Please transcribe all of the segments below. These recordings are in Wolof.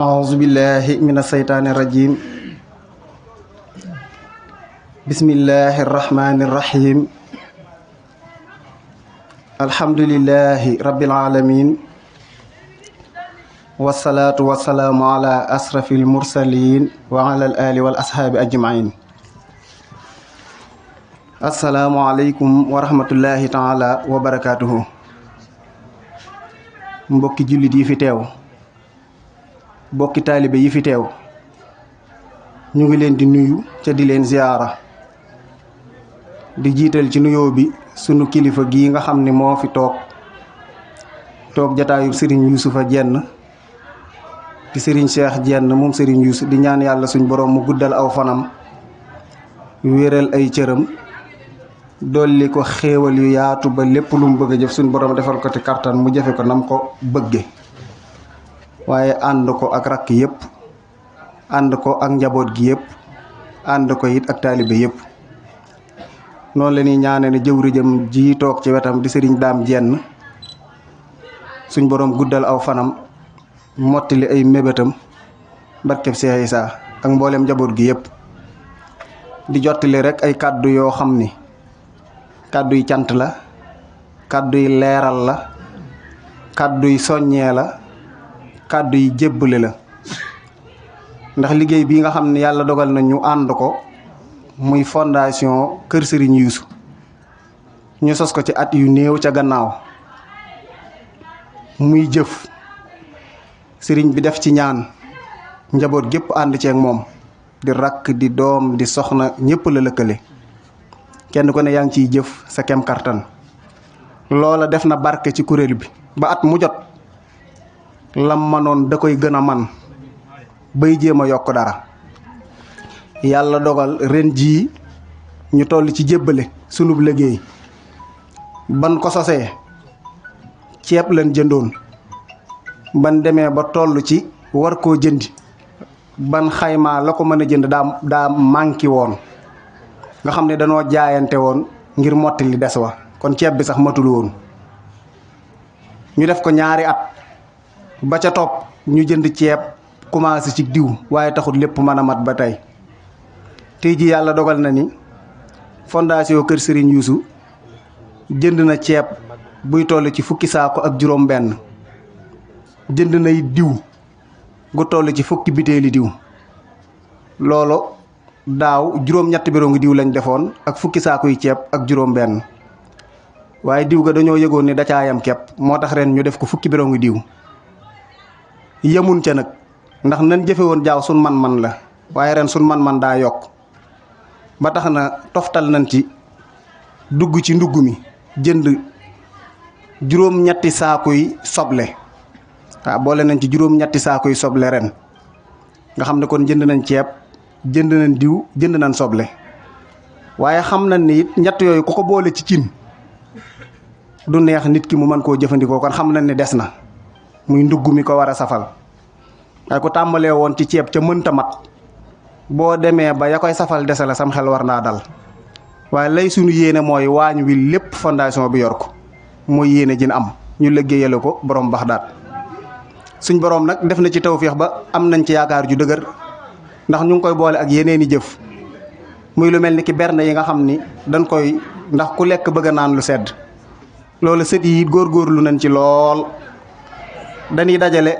أعوذ بالله من الشيطان الرجيم. بسم الله الرحمن الرحيم. الحمد لله رب العالمين، والصلاة والسلام على أشرف المرسلين وعلى الآل والأصحاب أجمعين. السلام عليكم ورحمة الله تعالى وبركاته. mbokki jullit yi fi teew, bokki taalibe yi fi teew, ñu ngi leen di nuyu ca di leen ziyaara, di jiital ci nuyoo bi sunu kilifa gii nga xam ni moo fi toog jataayub Serigne Youssoufa Diène di Serigne Cheikh Diène moom Serigne Youssou, di ñaan yàlla suñ borom mu guddal aw fanam, wéral ay cëram, dolli ko xéewal yu yaatu ba lépp lu mu bëgg a jëf suñ borom defal ko ci kartan mu jëfe ko nam ko bëgge, waaye ànd ko ak rakk yépp, ànd ko ak njaboot gi yépp, ànd ko it ak taalibe yépp. noonu la ñuy ñaane ne jëwriñam ji toog ci wetam di Serigne Dame Diène suñ borom guddal aw fanam, mottali ay mébétam barkeb Cheikh Issa ak mboolem njaboot gi yépp. di jottali rek ay kàddu yoo xam ni kàddu yi cant la, kàddu yi leeral la, kàddu yi soññee la, kàddu yi jébbale la. ndax liggéey bii nga xam ne yàlla dogal na ñu ànd ko muy fondation Kër Serigne Youssou, ñu sos ko ci at yu néew ca gannaaw, muy jëf sëriñ bi def ci ñaan, njaboot gépp ànd ceeg moom, di rakk di doom di soxna ñépp la lëkkale, kenn ku ne yaa ngi ciy jëf sa kem kartan. loola def na barke ci kuréel bi ba at mu jot lam manoon da koy gën a man bay jéem a yokk dara. yàlla dogal ren jii ñu toll ci jébbale sunub liggéey. ban ko sosee ceeb lañ jëndoon, ban demee ba toll ci war koo jëndi, ban xaymaa la ko mën a jënd daa manqué woon, nga xam ne danoo jaayante woon ngir mottali des wa, kon ceeb bi sax matul woon. ñu def ko ñaari at, ba ca topp ñu jënd ceeb commencé ci diw, waaye taxul lépp mën a mat ba tey. tey ji yàlla dogal na ni fondation Kër Serigne Youssou jënd na ceeb buy toll ci fukki saako ak juróom benn, jënd nay diw gu toll ci fukki bitéeli diw. loolu daaw juróom-ñetti biro ngi diw lañ defoon ak fukki saako yi ceeb ak juróom benn, waaye diw ga dañoo yëgoon ni da caa yam kepp, moo tax ren ñu def ko fukki biro ngi diw. yemun ca nag, ndax nan jëfe woon jaaw sun man-man la, waaye ren sun man-man daa yokk, ba tax na toftal nañ ci dugg ci ndugg mi jënd juróom-ñetti saako yi soble. waaw boole nañ ci juróom-ñetti saako yi soble ren, nga xam ne kon jënd nañ ceeb, jënd nañ diw, jënd nañ soble. waaye xam nañ ni it ñett yooyu ku ko boole ci cin du neex nit ki mu mën koo jëfandikoo, kon xam nañ ni des na muy ndugg mi ko war a safal. waaye ku tàmbalee woon ci ceeb ca mënta mat, boo demee ba ya koy safal dese la, sam xel war naa dal. waaye lay sunu yéene mooy waañ wi lépp fondation bi yor ko, mooy yéene jin am ñu liggéeyale ko borom Baxdaad. suñ borom nag def na ci tawféex ba am nañ ci yaakaar ju dëgër, ndax ñu ngi koy boole ak yeneeni jëf, muy lu mel ni ki berne yi nga xam ni dañ koy, ndax ku lekk bëgg a naan lu sedd. loolu sët yi góorgóorlu nañ ci lool, dañuy dajale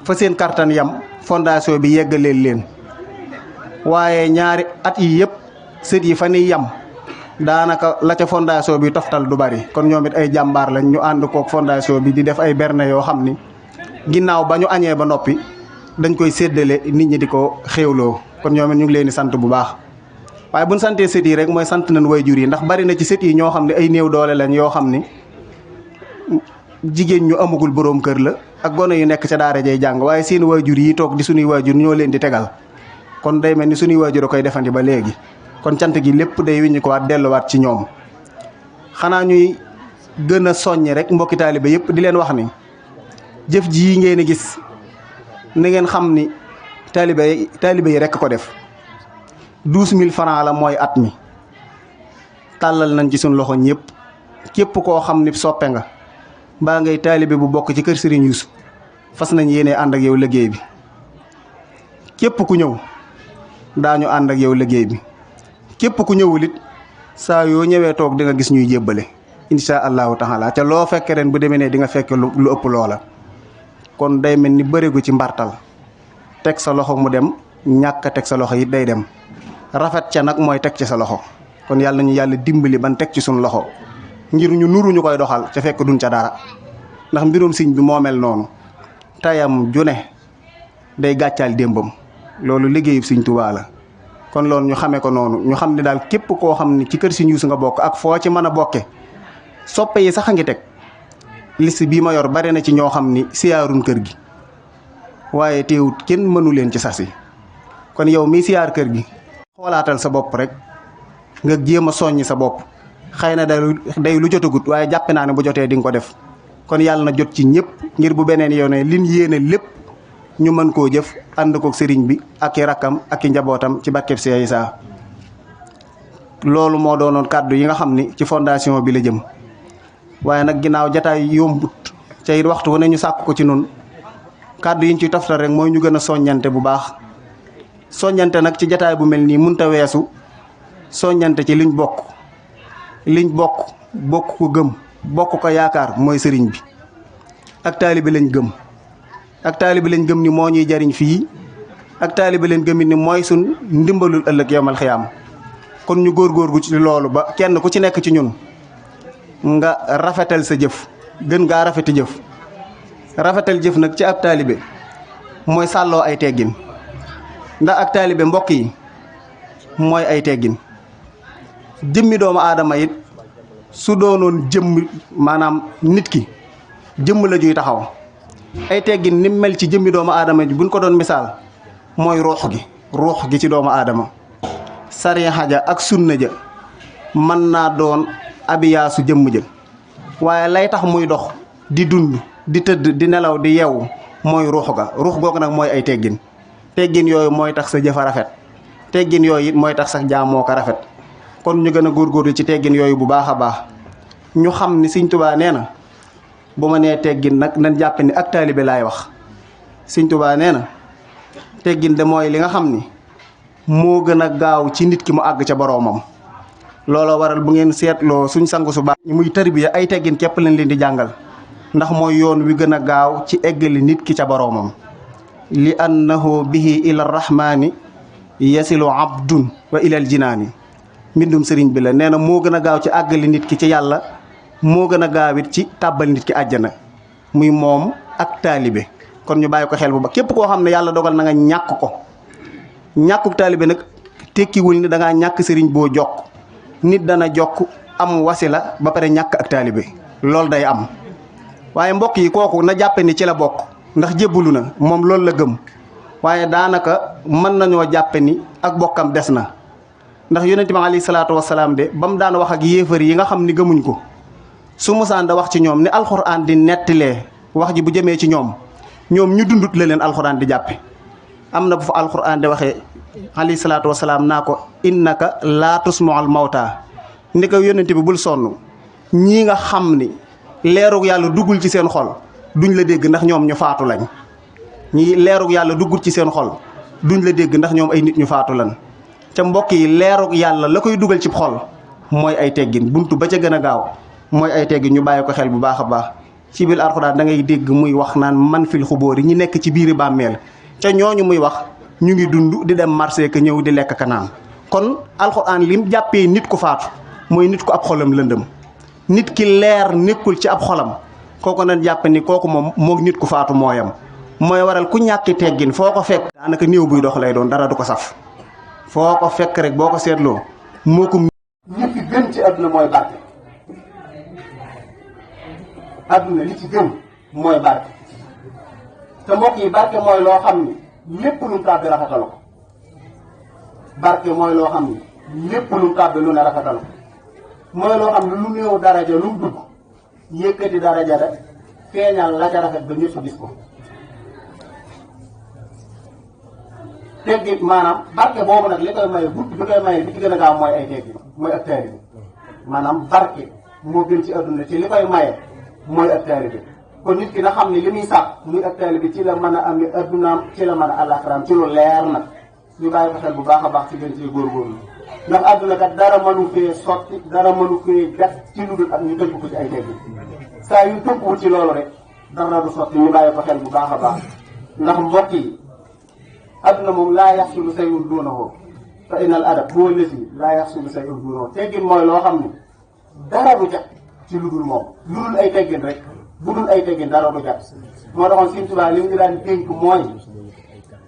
fa seen kartan yam fondation bi yeggaleel leen. waaye ñaari at yi yëpp sët yi fa ni yam daanaka la ca fondation bi toftal du bari, kon ñoom it ay jàmbaar lañ, ñu ànd kook fondation bi di def ay berne yoo xam ni ginnaaw ba ñu añee ba noppi dañ koy séddale nit ñi di ko xéewloo, kon ñoom it ñu ngi leen di sant bu baax. waaye buñ santee sët yi rek mooy sant nañ waajur yi, ndax bari na ci sët yi ñoo xam ne ay néew doole lañ, yoo xam ni jigéen ñu amagul boroom kër la ak gone yu nekk ca daara jay jàng, waaye seen waajur yi toog di suñuy waajur ñoo leen di tegal, kon day mel ni suñuy waajur a koy defandi ba léegi. kon cant gi lépp day wiññi ko waat delluwaat ci ñoom. xanaa ñuy gën a soññi rek mbokki taalibe yëpp di leen wax ni jëf ji ngeen di gis na ngeen xam ni taalibe yi rek ko def. 12000 francs la mooy at mi, tàllal nañ ci suñ loxo ñëpp, képp koo xam ni soppe nga mbaa ngay taalibe bu bokk ci Kër Serigne Youssou fas nañ yéene ànd ak yow liggéey bi képp ku ñëw daañu ànd ak yow liggéey bi képp ku ñëwul it saa yoo ñëwee toog di nga gis ñuy jébbale insha allahu taala ca loo fekke ren bu demee ne di nga fekke lu ëpp loola kon day mel ni bëreegu ci mbartal teg sa loxo mu dem ñàkk a teg sa loxo it day dem rafet ca nag mooy teg ci sa loxo kon yàlla nañu yàlla dimbali ban teg ci suñu loxo ngir ñu nuru ñu koy doxal ca fekk duñ ca dara ndax mbirum sëñ bi moo mel noonu tayam june day gàccaal démbam loolu liggéeyub sëñ Tuubaa la kon loolu ñu xamee ko noonu ñu xam ne daal képp koo xam ne ci kër Sëñ Yuusu nga bokk ak foo ci mën a bokke soppe yi sax a ngi teg liste bii ma yor bari na ci ñoo xam ni siyaarun kër gi waaye teewut kenn mënu leen ci sasi kon yow mi siyaar kër gi xoolaatal sa bopp rek nga jéem a soññi sa bopp xëy na day lu jotagut waaye jàppe naa ne bu jotee di nga ko def kon yàlla na jot ci ñëpp ngir bu beneen yoone liñ yéene lépp ñu mën koo jëf ànd kook sëriñ bi ak i rakkam ak i njabootam ci barkeb Seex Isaa loolu moo doonoon kàddu yi nga xam ni ci fondation bi la jëm waaye nag ginnaaw jataay yombut ca it waxtu wu ne ñu sàkk ko ci nun kàddu yi ñu ciy toftal rek mooy ñu gën a soññante bu baax soññante nag ci jataay bu mel nii munta weesu soññante ci liñ bokk ko gëm bokk ko yaakaar mooy sëriñ bi ak taalibe lañ gëm ak taalibe lañ gëm ni moo ñuy jariñ fii ak taalibe lañ gëm ni mooy suñ ndimbalul ëllëg yawmal xiyaam kon ñu góorgóorgu ci loolu ba kenn ku ci nekk ci ñun nga rafetal sa jëf gën ngaa rafeti jëf rafetal jëf nag ci ab taalibe mooy sàlloo ay teggin ndax ak taalibe mbokk yi mooy ay teggin jëmmi doomu aadama it su doonoon jëmm maanaam nit ki jëmm la juy taxaw ay teggin ni mel ci jëmmi doomu aadama ji buñ ko doon misaal mooy ruux gi ci doomu aadama sariixa ja ak sunna ja mën naa doon abiyaasu jëmm ja waaye lay tax muy dox di dund di tëdd di nelaw di yeewu mooy ruux googu nag mooy ay teggin yooyu mooy tax sa jëf a rafet teggin yooyu it mooy tax sax jaamoo ko rafet kon ñu gën a góorgóorlu ci teggin yooyu bu baax a baax ñu xam ni Sëñ Tuubaa nee na bu ma nee teggin nag nañ jàpp ni ak taalibe laay wax Sëñ Tuubaa nee na teggin de mooy li nga xam ni moo gën a gaaw ci nit ki mu àgg ca boroomam looloo waral bu ngeen seetloo suñ sangu su baax muy tarbiya ay teggin képp lañ leen di jàngal ndax mooy yoon wi gën a gaaw ci eggali nit ki ca boroomam li annahu bihi ila rahmaani yasilu abdun wa ilal jinaani mbindum sëriñ bi la nee na moo gën a gaaw ci àggali nit ki ci yàlla moo gën a gaawit ci tàbbal nit ki àjjana muy moom ak taalibe kon ñu bàyyi ko xel bu ba képp koo xam ne yàlla dogal na nga ñàkk ko ñàkkuk taalibe nag tekkiwul ni da ngaa ñàkk sëriñ boo jokk nit dana jokk am wasila ba pare ñàkk ak taalibe loolu day am waaye mbokk yi kooku na jàppe ni ci la bokk ndax jébbalu na moom loolu la gëm waaye daanaka mën nañoo jàppe ni ak bokkam des na ndax yonent bi alayhi salaatu wasalaam de ba mu daan wax ak yéefar yi nga xam ni gëmuñ ko su musaan da wax ci ñoom ni alxuraan di nettilee wax ji bu jëmee ci ñoom ñu dundut la leen alxuraan di jàppe am na bu fa alxuraan di waxee alayhi salaatu wasalaam naa ko innaka laa tusmaul mawta ni ko yonent bi bul sonn ñii nga xam ni leerug yàlla duggul ci seen xol duñ la dégg ndax ñoom ñu faatu lañ ñi leerug yàlla duggul ci seen xol duñ la dégg ndax ñoom ay nit ñu faatu lañ ca mbokk yi leerug yàlla la koy dugal ci xol mooy ay teggin buntu ba ca gën a gaaw mooy ay teggin ñu bàyyi ko xel bu baax a baax ci biir alxuraan da ngay dégg muy wax naan man fil xubóor yi ñi nekk ci biiri bàmmeel ca ñooñu muy wax ñu ngi dund di dem marché ka ñëw di lekk ka naan kon alxuraan lim jàppee nit ku faatu mooy nit ku ab xolam lëndëm nit ki leer nekkul ci ab xolam kooku nañ jàpp ni kooku moom moo nit ku faatu mooyam mooy waral ku ñàkki teggin foo ko fekk daanaka néew buy dox lay doon dara du ko saf foo ko fekk rek boo ko seetloo moo ko ñi fi gën ci àdduna mooy barke àdduna li ci gën mooy barke te mbokk yi barke mooy loo xam ni lépp lu mu tàbbi rafetal ko barke mooy loo xam ni lépp lu mu tàbbi lu ne rafetal ko mooy loo xam ne lu néew daraja lu mu dugg yëkkati daraja rek feeñal la ca rafet ba ñëpp gis ko teggin maanaam barke boobu nag li koy maye bunt bi koy maye bi ci gën a gaaw mooy ay teggin mooy ak taalibe maanaam barke moo gën ci adduna ci li koy maye mooy ak taalibe kon nit ki na xam ne li muy sàpp muy ak taalibe bi ci la mën a am addunaam ci la mën a àllaaxiraam ci lu leer nag ñu bàyyi ko xel bu baax a baax ci gën cee góorgóorlu ndax àdduna kat dara mënu fee sotti dara mënu fee gas ci lu dul ak ñu tënk ko ci ay teggi saa yu tënkuwul ci loolu rek dara du sotti ñu bàyyi ko xel bu baax a baax ndax mbokk yi àdduna moom laa yaxsulu sayun duunahu fa innal adab huwa lesi laa yaxsulu sayun duunahu teggin mooy loo xam ne dara du jag ci lu dul moom lu dul ay teggin rek bu dul ay teggin dara du jag moo taxoon Sëriñ Tuubaa li mu ngi daan dénk mooy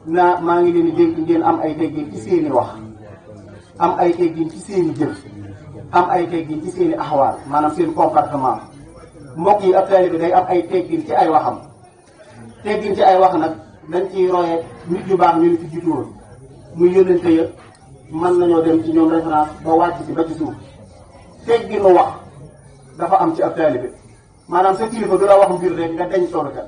na maa ngi leen di dénk ngeen am ay teggin ci seeni wax am ay teggin ci seeni jëf am ay teggin ci seeni axwaal maanaam seen comportement mbokk yi ab taalibe bi day am ay teggin ci ay waxam teggin ci ay wax nag dañ ciy roye nit yu baax ñu ni ci jiitu woon muy yónnente ya mën nañoo dem ci ñoom référence ba wàcc ci ba ci suuf tegginu wax dafa am ci ab taalibe maanaam sa kilifa du la wax mbir rek nga deñ solo ca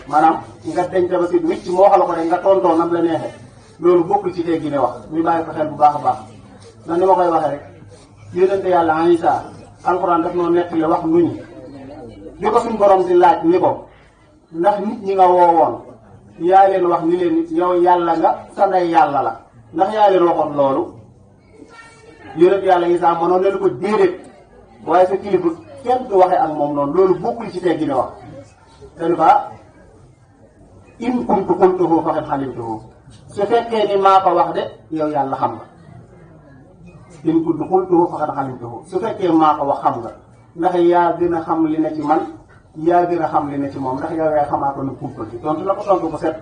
maanaam nga deñ ca ba si wicc moo xala ko rek nga tontoo nam la neexee loolu bokkul ci teggine wax ñu bàyyi ko xel bu baax a baax ndax ni ma koy waxee rek yónnente yàlla Isa alxuraan daf noo nettali wax nu ñi bi ko suñ borom di laaj ni ko ndax nit ñi nga woowoon yaa leen wax ni leen yow yàlla nga sa ndey yàlla la ndax yaa leen waxoon loolu yónnent yàlla Isaa mënoon na lu ko déedéet waaye sa kilifa kenn du waxee ak moom noonu loolu bokkul ci teggine wax dañu fa in kuntu qultuhu faqad alimtuhu su fekkee ni maa ko wax de yow yàlla xam nga in kuntu qultuhu faqad alimtuhu su fekkee maa ko wax xam nga ndax yaa gën a xam li ne ci man yaa gën a xam li ne ci moom ndax yow yaay xamaa ko nu kumpa ci tontu la ko tontu bu set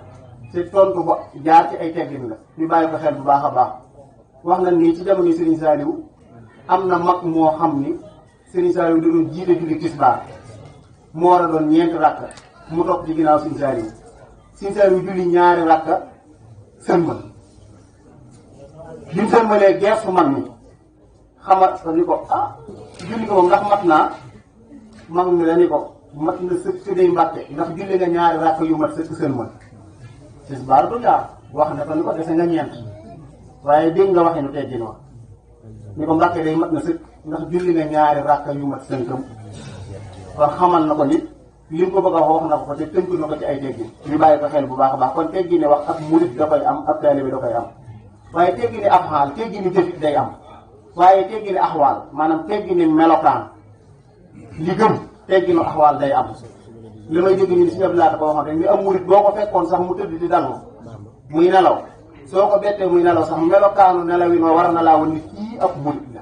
te tontu ba jaar ci ay teggin la ñu bàyyi ko xel bu baax a baax wax nañ ni ci jamono Serigne Saliou am na mag moo xam ni Serigne Saliou da doon jiite julli tisbaar mu war a doon 4 rakka mu topp ci ginnaaw Serigne Saliou Serigne Saliou julli 2 rakka sëlmal bi mu sëlmalee geesu man mi xamal ni ko julli ko moom ndax mat naa mag mi la ni ko mat na sëkk su dee mbàkke ndax julli nga 2 rakka yu mat sëkk sëlmal tisbaar du jaar wax na ko ni ko dese nga 4 waaye dégg nga waxee nu teggin wax ni ko mbàkke day mat na sëkk ndax julli nga 2 rakka yu mat sënkam kon xamal na ko nit li mu ko bëgg a wax na ko te tënk na ko ci ay teggin ñu bàyyi ko xel bu baax a baax kon teggine wax ab murit da koy am ab taalibe da koy am waaye teggine ab xaal teggine jëfit day am waaye teggine axwaal maanaam teggine melokaan li gën tegginu axwaal day am li may dégg ñu si ñëpp laata ko waxoon rek ni am murit boo ko fekkoon sax mu tëdd di dallu muy nelaw soo ko bettee muy nelaw sax melokaanu nelawin wa war na laa woon ni kii ab murit la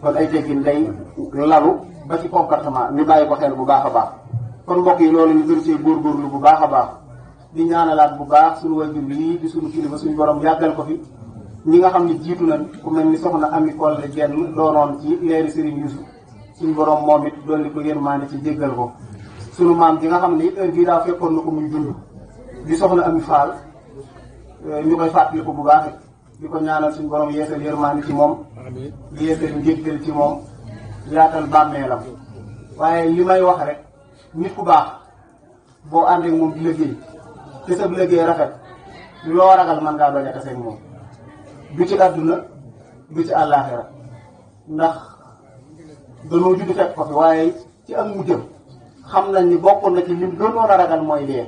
kon ay teggin day lalu ba ci comportement ñu bàyyi ko xel bu baax a baax kon mbokk yi loolu ñu gën cee góorgóorlu bu baax a baax di ñaanalaat bu baax suñu wajur lii di suñu kilifa suñu borom yàggal ko fi ñi nga xam ne jiitu nañ ku mel ni soxna Ami Kolle genn doonoon ci leeri Serigne Youssou suñu borom moom it dolli ko yërmande ci jéggal ko suñu maam ji nga xam ne it heure bii daa fekkoon na ko muy dund di soxna Ami Fall ñu koy fàttali ko bu baax di ko ñaanal suñu borom yeesal yërmande ci moom yeesal njéggal ci moom yaatal bàmmeelam waaye li may wax rek nit ku baax boo ànd ak moom di liggéey te sa liggéey rafet loo ragal mën ngaa bañ a tase ak moom du ci àdduna du ci àllaaxira ndax danoo judd fekk ko fi waaye ci ak mujjëm xam nañ ni bokk na ci lim gënoon a ragal mooy dee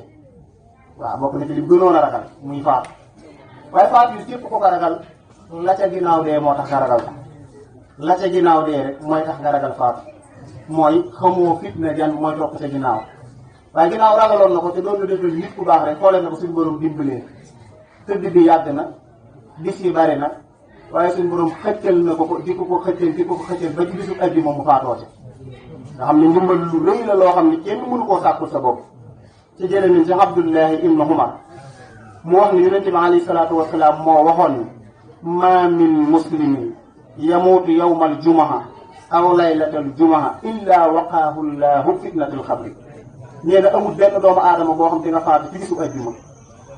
waaw bokk na ci lim gënoon a ragal muy faatu waaye faatu yi képp ko ko ragal la ca ginnaaw dee moo tax nga ragal ko la ca ginnaaw dee rek mooy tax nga ragal faatu mooy xamoo fitna jan mooy topp ca ginnaaw waaye ginnaaw ragaloon na ko te doon na defal nit ku baax rek xoolee na ko suñu borom dimbalee tëdd bi yàgg na bis yi bari na waaye suñu borom xëccal na ko di ko xëccal ba ci bisu ajji moom mu faatoo ci nga xam ne ndimbal lu rëy la loo xam ne kenn mënu koo sàkkul sa bopp ci jële nañ ci Abdullahi ibnu Umar mu wax ni yonente bi alayhi salaatu wasalaam moo waxoon ni ma min muslimin yamuutu yawmal jumaha aw laylatal jumaha illa waqaahu llahu fitnatul xabri nee na amul benn doomu aadama boo xam te nga faatu ci bisu ajjuma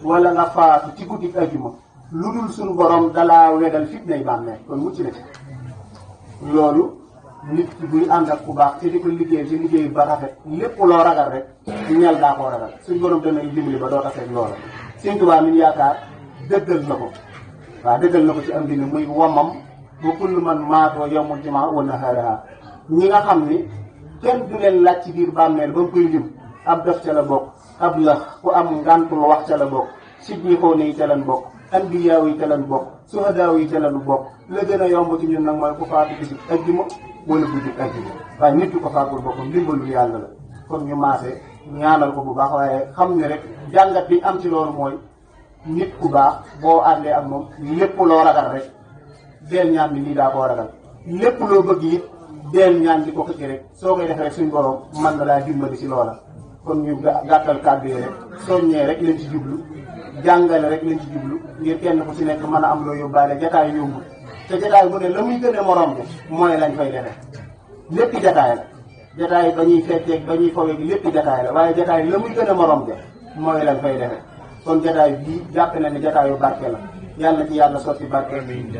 wala nga faatu ci guddi ajjuma lu dul suñu borom dalaa wegal fitnay bàmmeel kon mucc na ci loolu nit ki buy ànd ak ku baax te di ko liggéey ci liggéey ba rafet lépp loo ragal rek ñel daa koo ragal suñu borom dana dimbali ba doo taseeg loola Sëñ Tuubaa min yaakaar dëggal na ko waaw dëggal na ko ci am dina muy wamam ba kullu man maatoo yawmul jumaa wa nahaaraha ñi nga xam ni kenn du leen laaj ci biir bàmmeel ba mu koy lim ab def ca la bokk ab la ku am ngàntul wax ca la bokk siddiqoon yi ca lan bokk anbiyaaw yi ca lan bokk suhadaaw yi ca lan bokk la gën a yomb ci ñun nag mooy ku faatu bisub ajjuma wala guddi ajjuma waaye nit ku ko faatul boppam ndimbalul yàlla la kon ñu maase ñaanal ko bu baax waaye xam ne rek jàngat bi am ci loolu mooy nit ku baax boo àndee ak moom lépp loo ragal rek deel ñaan bi lii daa koo ragal lépp loo bëgg it deel ñaan di ko xëcc rek soo koy def rek suñ borom mën na laa dimbali ci loola kon ñu gàttal kàddu yi rek soññee rek lañ ci jublu jàngale rek lañ ci jublu ngir kenn ku ci nekk mën a am loo yóbbaale jataay yóbbu te jataay bu ne la muy gën a morom bi mooy lañ fay defee lépp jataay la jataay ba ñuy fecceeg ba ñuy fowee lépp jataay la waaye jataay la muy gën a morom bi mooy lañ fay defee kon jataay bii jàpp na ne jataayu barke la yàlla ci yàlla sotti barke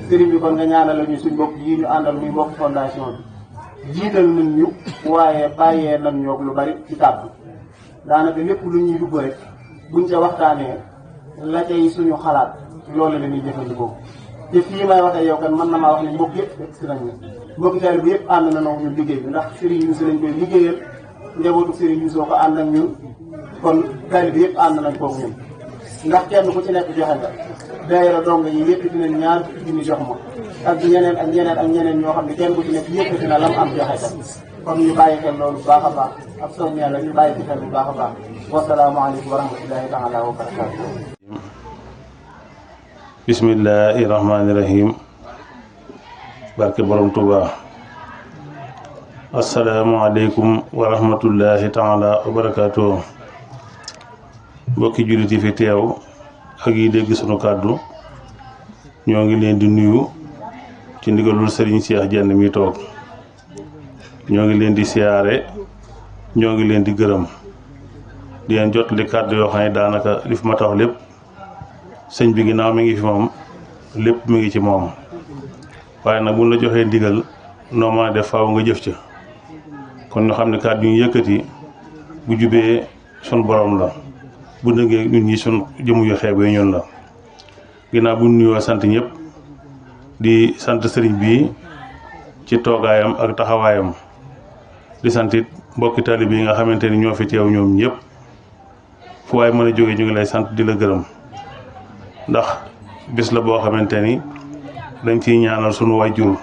sëriñ bi kon nga ñaanal ñu suñ mbokk yi ñu àndal muy mbokk fondation bi jiital nañ ñu waaye bàyyee nañ ñoog lu bari ci kàddu daanaka lépp lu ñuy dugg rek buñ ca waxtaanee la cay suñu xalaat loolu la ñuy jëfandikoo te fii may waxee yow kan mën na maa wax ne mbokk yëpp si nañ ne mbokki taalibe bi yëpp ànd na noo ñu liggéey bi ndax Serigne Youssou lañ koy liggéeyal njabootu Serigne Youssou ko ànd ak ñun kon taalibe bi yëpp ànd nañ koog ñun ndax kenn ku ci nekk joxe nga daayira dong yi yëkkati nañ ñaar junni jox ma ak ñeneen ak ñeneen ak ñeneen ñoo xam ne kenn ku ci nekk yëkkati na lam am joxe ka kon ñu bàyyi xel loolu bu baax a baax ak soññee la ñu bàyyi ci xel bu baax a baax wasalaamaaleykum wa rahmatullahi taala wa barakatuh bismillahi rahmaani rahim barke borom Tuuba asalaamaaleykum wa rahmatullahi taala wa barakatuh mbokki jullit yi fi teew ak yi dégg sunu kàddu ñoo ngi leen di nuyu ci ndigalul Serigne Cheikh Diène mi toog ñoo ngi leen di siyaare ñoo ngi leen di gërëm di leen jot li kàddu yoo xam ne daanaka li fi ma tax lépp sëñ bi ginnaaw mi ngi fi moom lépp mi ngi ci moom waaye nag buñ la joxee ndigal noo mën a def faaw nga jëf ca kon ñu xam ne kàddu yu ñu yëkkati bu jubee sun borom la bu dëggee ñun ñi sun jëmu yu xeeb yi ñun la ginnaaw bu nuyoo sant ñëpp di sant sëriñ bi ci toogaayam ak taxawaayam di santit mbokki taalibe yi nga xamante ni ñoo fi teew ñoom ñëpp fu waay mën a jóge ñu ngi lay sant di la gërëm ndax bis la boo xamante ni dañ ciy ñaanal sunu waajur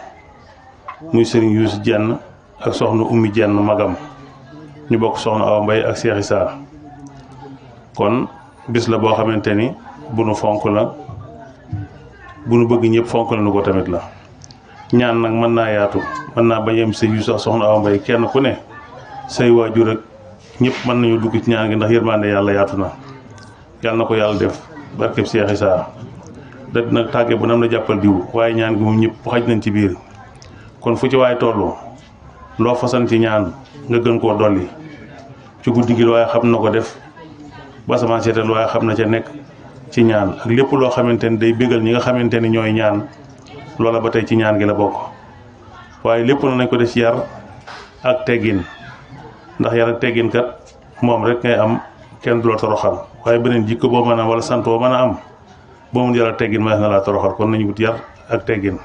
muy sëriñ Youssou Diène ak soxna Oumy Diène magam ñu bokk soxna Awa Mbaye ak Cheikh Issa kon bis la boo xamante ni bu nu fonk la bu nu bëgg ñëpp fonk la nu ko tamit la ñaan nag mën naa yaatu mën naa bañ a am sëñ Youssou ak soxna Awa Mbaye kenn ku ne say waajur ak ñëpp mën nañu dugg ci ñaan gi ndax yërmande yàlla yaatu na yàlla na ko yàlla def barkeb Cheikh Issa da nag tàgge bu nam la jàppal diw waaye ñaan gi moom ñëpp xaj nañ ci biir kon fu ci waaye tollu loo fasan ci ñaan nga gën koo dolli ci guddi gi waaye xam na ko def ba sama seetal waaye xam na ca nekk ci ñaan ak lépp loo xamante ni day bégal ñi nga xamante ni ñooy ñaan loola ba tey ci ñaan gi la bokk waaye lépp na nañ ko def ci yar ak teggin ndax yar ak teggin kat moom rek ngay am kenn du la toroxal waaye beneen jikko boo mën a am wala sant boo mën a am boo mun yar ak teggin ma na laa toroxal kon nañu wut yar ak teggin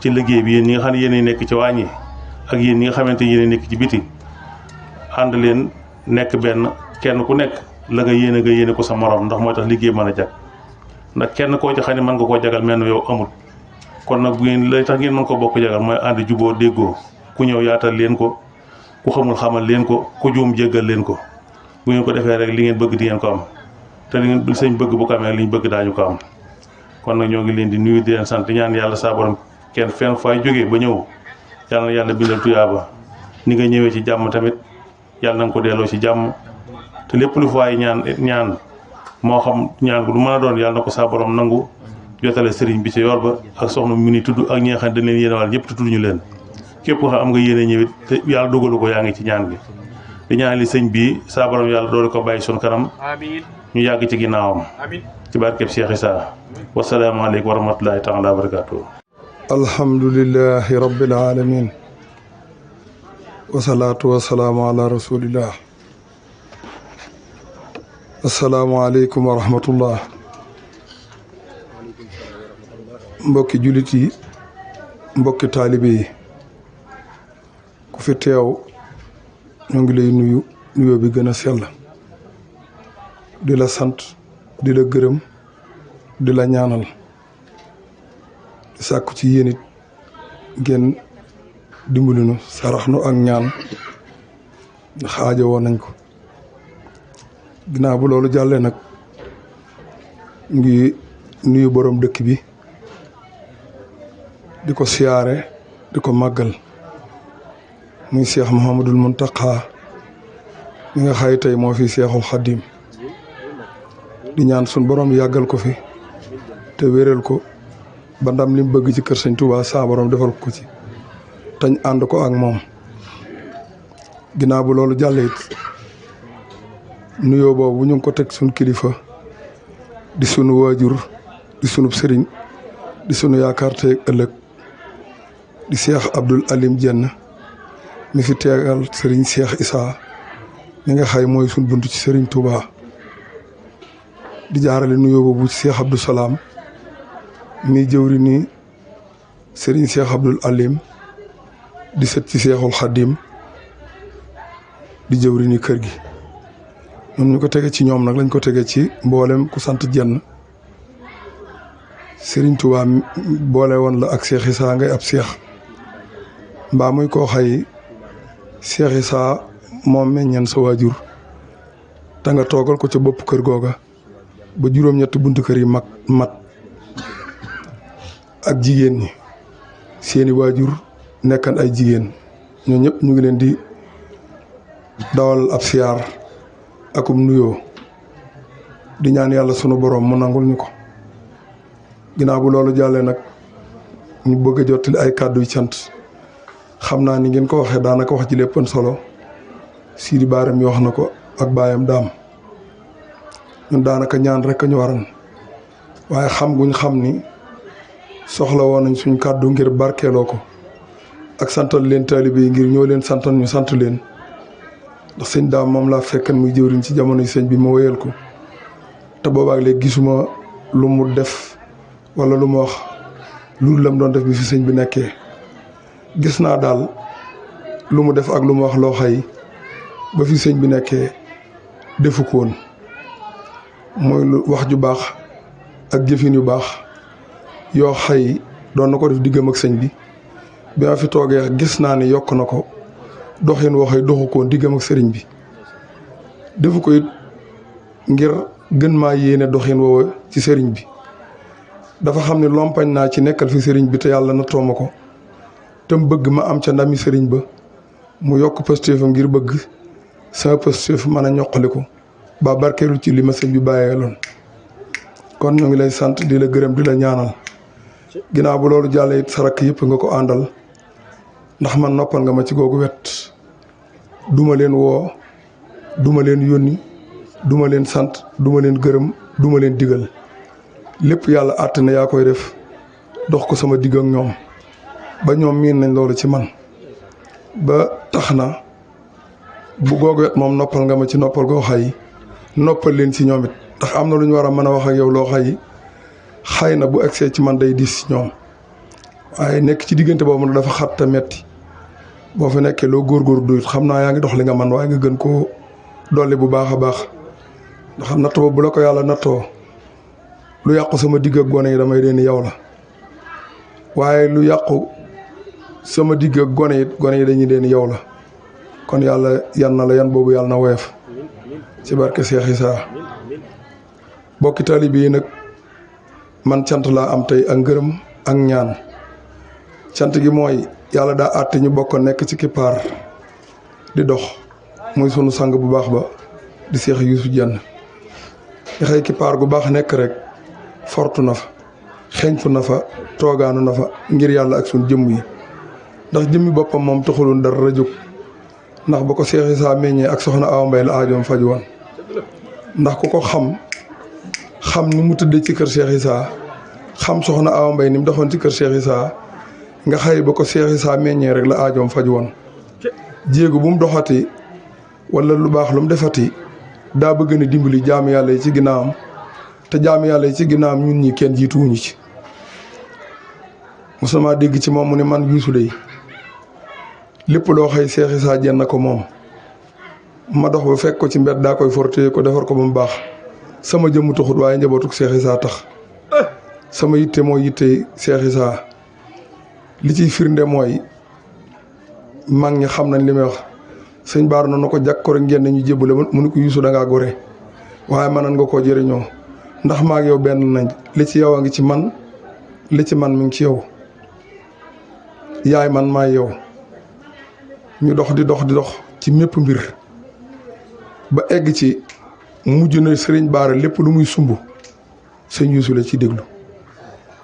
ci liggéey bi yéen ñi nga xam ne yéen nekk ci waañ yi ak yéen ñi nga xamante ni yéen nekk ci biti ànd leen nekk benn kenn ku nekk la nga yéene ko sa morom ndax mooy tax liggéey mën a jag ndax kenn koo ci xam ne mën nga koo jagal mel ne yow amul kon nag bu ngeen lay tax ngeen mën ko bokk jagal mooy ànd juboo déggoo ku ñëw yaatal leen ko ku xamul xamal leen ko ku juum jéggal leen ko bu ngeen ko defee rek li ngeen bëgg di ngeen ko am te li ngeen sëñ bëgg bu ko amee li ñu bëgg daañu ko am kon nag ñoo ngi leen di nuyu di leen sant ñaan yàlla saa borom kenn fenn fay jógee ba ñëw yàlla na yàlla bindal tuyaaba ni nga ñëwee ci jàmm tamit yàlla na nga ko delloo ci jàmm te lépp lu faay ñaan moo xam ñaan gu du mën a doon yàlla na ko saa borom nangu jotale sëriñ bi ci yor ba ak soxna mu ni tudd ak ñi nga xam dañ leen yéene wàll ñëpp te tudd ñu leen képp ko xam am nga yéene ñëwit te yàlla dogalu ko yaa ngi ci ñaan gi di ñaan li sëñ bii saa borom yàlla doolu ko bàyyi sun kanam ñu yàgg ci ginnaawam ci barkeb Cheikh Issa wasalaamaaleykum wa rahmatullahi taala wa barakatuh alhamdulillahi rabbil alamin wasalaatu wasalaamu ala rasulillah asalaamaaleykum wa rahmatullah mbokki jullit yi mbokki taalibe yi ku fi teew ñoo ngi lay nuyu nuyoo bi gën a sell di la sant di la gërëm di la ñaanal di sàkku ci yéen it ngeen dimbali nu sarax nu ak ñaan ndax aajo woon nañ ko. ginnaaw bu loolu jàllee nag ngi nuyu borom dëkk bi di ko siyaare di ko màggal muy Cheikh Mouhamadul Mountakha mi nga xay tey moo fi Cheikhul Khadim di ñaan sun borom yàggal ko fi te wéral ko ba ndam li mu bëgg ci kër Sëñ Tuubaa saa borom defal ko ci tañ ànd ko ak moom. ginnaaw bu loolu jàllee it nuyoo boobu ñu ngi ko teg suñ kilifa di sunu waajur di sunu sëriñ di sunu yaakaar tey ëllëg di Cheikh Abdoul Alim Diène mi fi teegal sëriñ Cheikh Issa mi nga xay mooy suñ buntu ci sëriñ Touba di jaarale nuyoo boobu ci Cheikh Abdou Salaam mi jëwri ni sëriñ Cheikh Abdoul Alim di sët ci Cheikhul Khadim di jëwri ni kër gi. ñun ñu ko tege ci ñoom nag lañ ko tege ci mboolem ku sant Diène sëriñ Touba boole woon la ak Cheikh Issa ngay ab Cheikh mbaa muy koo xay Cheikh Issa moom meññeen sa waajur te nga toogal ko ca bopp kër googa ba juróom-ñetti buntu kër yi mat ak jigéen ñi seeni waajur nekkan ay jigéen ñoo ñëpp ñu ngi leen di dawal ab siyaar akum nuyoo di ñaan yàlla sunu borom mu nangul ñu ko. ginnaaw bu loolu jàllee nag ñu bëgg a jottali ay kàddu yu cant xam naa ni ngeen ko waxee daanaka wax ji léppan solo Sidi Baaram yi wax na ko ak baayam daam ñun daanaka ñaan rek a ñu waran waaye xam guñ xam ni soxla woon nañ suñ kàddu ngir barkeeloo ko ak santal leen taalibe yi ngir ñoo leen santal ñu sant leen ndax sëñ daam moom laa fekkan muy jëwriñ ci jamono yi sëñ bi ma wéyal ko te boobaak léegi gisuma lu mu def wala lu mu wax lu lam doon def bi fi sëñ bi nekkee. gis naa daal lu mu def ak lu mu wax loo xay ba fi sëñ bi nekkee defu ko woon mooy lu wax ju baax ak jëfin yu baax yoo xay doon na ko def diggam ak sëñ bi ma fi toogee gis naa ni yokk na ko doxin waxee doxu ko woon diggam ak sëriñ bi defu ko it ngir gën maa yéene doxin woowa ci sëriñ bi dafa xam ne lompañ naa ci nekkal fi sëriñ bi te yàlla na tooma ko te mu bëgg ma am ca ndami sëriñ ba mu yokk pëstéefam ngir bëgg sama pëstéef mën a ñoqaliku ba barkeelu ci li ma sëñ bi bàyyeeloon. kon ñu ngi lay sant di la gërëm di la ñaanal ginnaaw bu loolu jàllee it sarak yëpp nga ko àndal ndax man noppal nga ma ci googu wet duma leen woo duma leen yónni duma leen sant duma leen gërëm duma leen digal lépp yàlla àtt na yaa koy def dox ko sama digg ak ñoom ba ñoom miin nañ loolu ci man ba tax na bu googu wet moom noppal nga ma ci noppal goo xay noppal leen ci ñoom it ndax am na lu ñu war a mën a wax ak yow loo xay na bu egsee ci man day diis ci ñoom waaye nekk ci diggante boobu nag dafa xat te metti boo fa nekkee loo góorgóor doyut xam naa yaa ngi dox li nga man waaye nga gën koo dolli bu baax a baax ndax natt boobu bu la ko yàlla nattoo lu yàqu sama digg ak gone yi damay dee ni yow la waaye lu yàqu sama digg ak gone yi dañuy dee ni yow la kon yàlla yan na la yan boobu yàlla na woyof ci barke Cheikh Issa bokki taalibe yi nag man cant laa am tey ak ngërëm ak ñaan cant gi mooy yàlla daa àtte ñu bokk nekk ci kippaar di dox muy sunu sang bu baax ba di Cheikh Youssou Diène xëy kippaar gu baax nekk rek fortu na fa xeeñtu na fa toogaanu na fa ngir yàlla ak suñ jëmm yi ndax jëmmi boppam moom taxuloon dara jóg ndax ba ko Cheikh Issa meññee ak soxna Awa Mbaye la aajoom faj woon ndax ku ko xam ni mu tëddee ci kër Cheikh Issa xam soxna Awa Mbaye ni mu doxoon ci kër Cheikh Issa nga xëy ba ko Cheikh Issa meññee rek la aajoom faj woon jéego bu mu doxati wala lu baax lu mu defati daa bëgg na dimbali jaamu yàlla yi ci ginnaawam te jaamu yàlla yi ci ginnaawam ñun ñi kenn jiituwuñu ci mosuma dégg ci moom mu ne man Youssou dey lépp loo xëy Cheikh Issa Diène na ko moom ma dox ba fekk ko ci mbedd daa koy forte ko defar ko ba mu baax sama jëmm taxut waaye njabootuk Cheikh Issa tax sama yitte mooy yitte Cheikh Issa li ciy firnde mooy mag ñi xam nañ li may wax sëñ Baar noonu ko jàkk ko rek ngeen ñu jébbale mu ne ko Yuusu da ngaa gore waaye mënan nga koo jëriñoo ndax maa ak yow benn nañ li ci yow a ngi ci man li ci man mi ngi ci yow yaay man maay yow ñu dox di dox ci mépp mbir ba egg ci mujj na sëriñ Baara lépp lu muy sumb sëñ Yuusu la ci déglu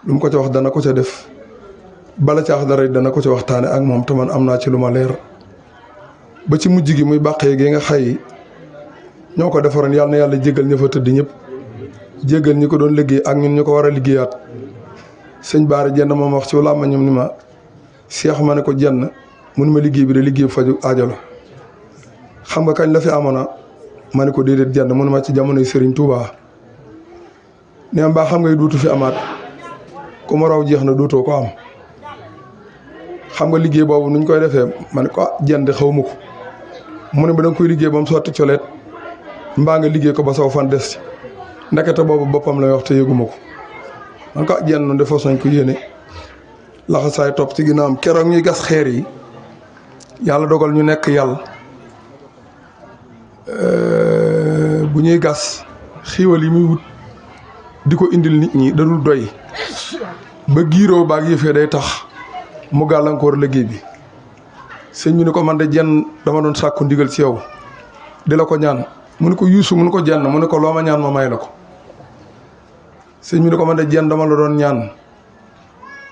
lu mu ko ca wax dana ko ca def bala caax dara dana ko ca waxtaane ak moom te man am naa ci lu ma leer ba ci mujj gi muy bàqee gi nga xay ñoo ko defaroon yàlla na yàlla jégal ña fa tëdd ñëpp jégal ñi ko doon liggéey ak ñun ñu ko war a liggéeyaat sëñ Baara jenn moom wax ci làmmiñam ni ma seex ma ne ko jenn mu ni ma liggéey bi de liggéey faju aajo la xam nga kañ la fi amoon ma ne ko déedéet jenn mu ne ma ci jamonoy Serigne Touba nee mbaa xam ngay duutu fi amaat ku ma raw jeex na duutoo ko am xam nga liggéey boobu nuñ koy defee ma ne ko jenn xaw ma ko mu ne ba danga koy liggéey ba mu sotti coleet mbaa nga liggéey ko ba saw fan des ci ndekete boobu boppam lay wax te yëguma ko man ko jenn noonu defoo sañ ko yéene laxasaay topp ci ginnaawam keroog ñuy gas xeer yi yàlla dogal ñu nekk yàlla bu ñuy gas xiiwal yi muy wut di ko indil nit ñi dadul doy ba giiroo baag yëfee day tax mu gàllankoor liggéey bi sëñ bi ni ko man de jenn dama doon sàkku ndigal ci yow di la ko ñaan mu ne ko Yuusu mu ne ko jenn mu ne ko loo ma ñaan ma may la ko sëñ bi ni ko man de jenn dama la doon ñaan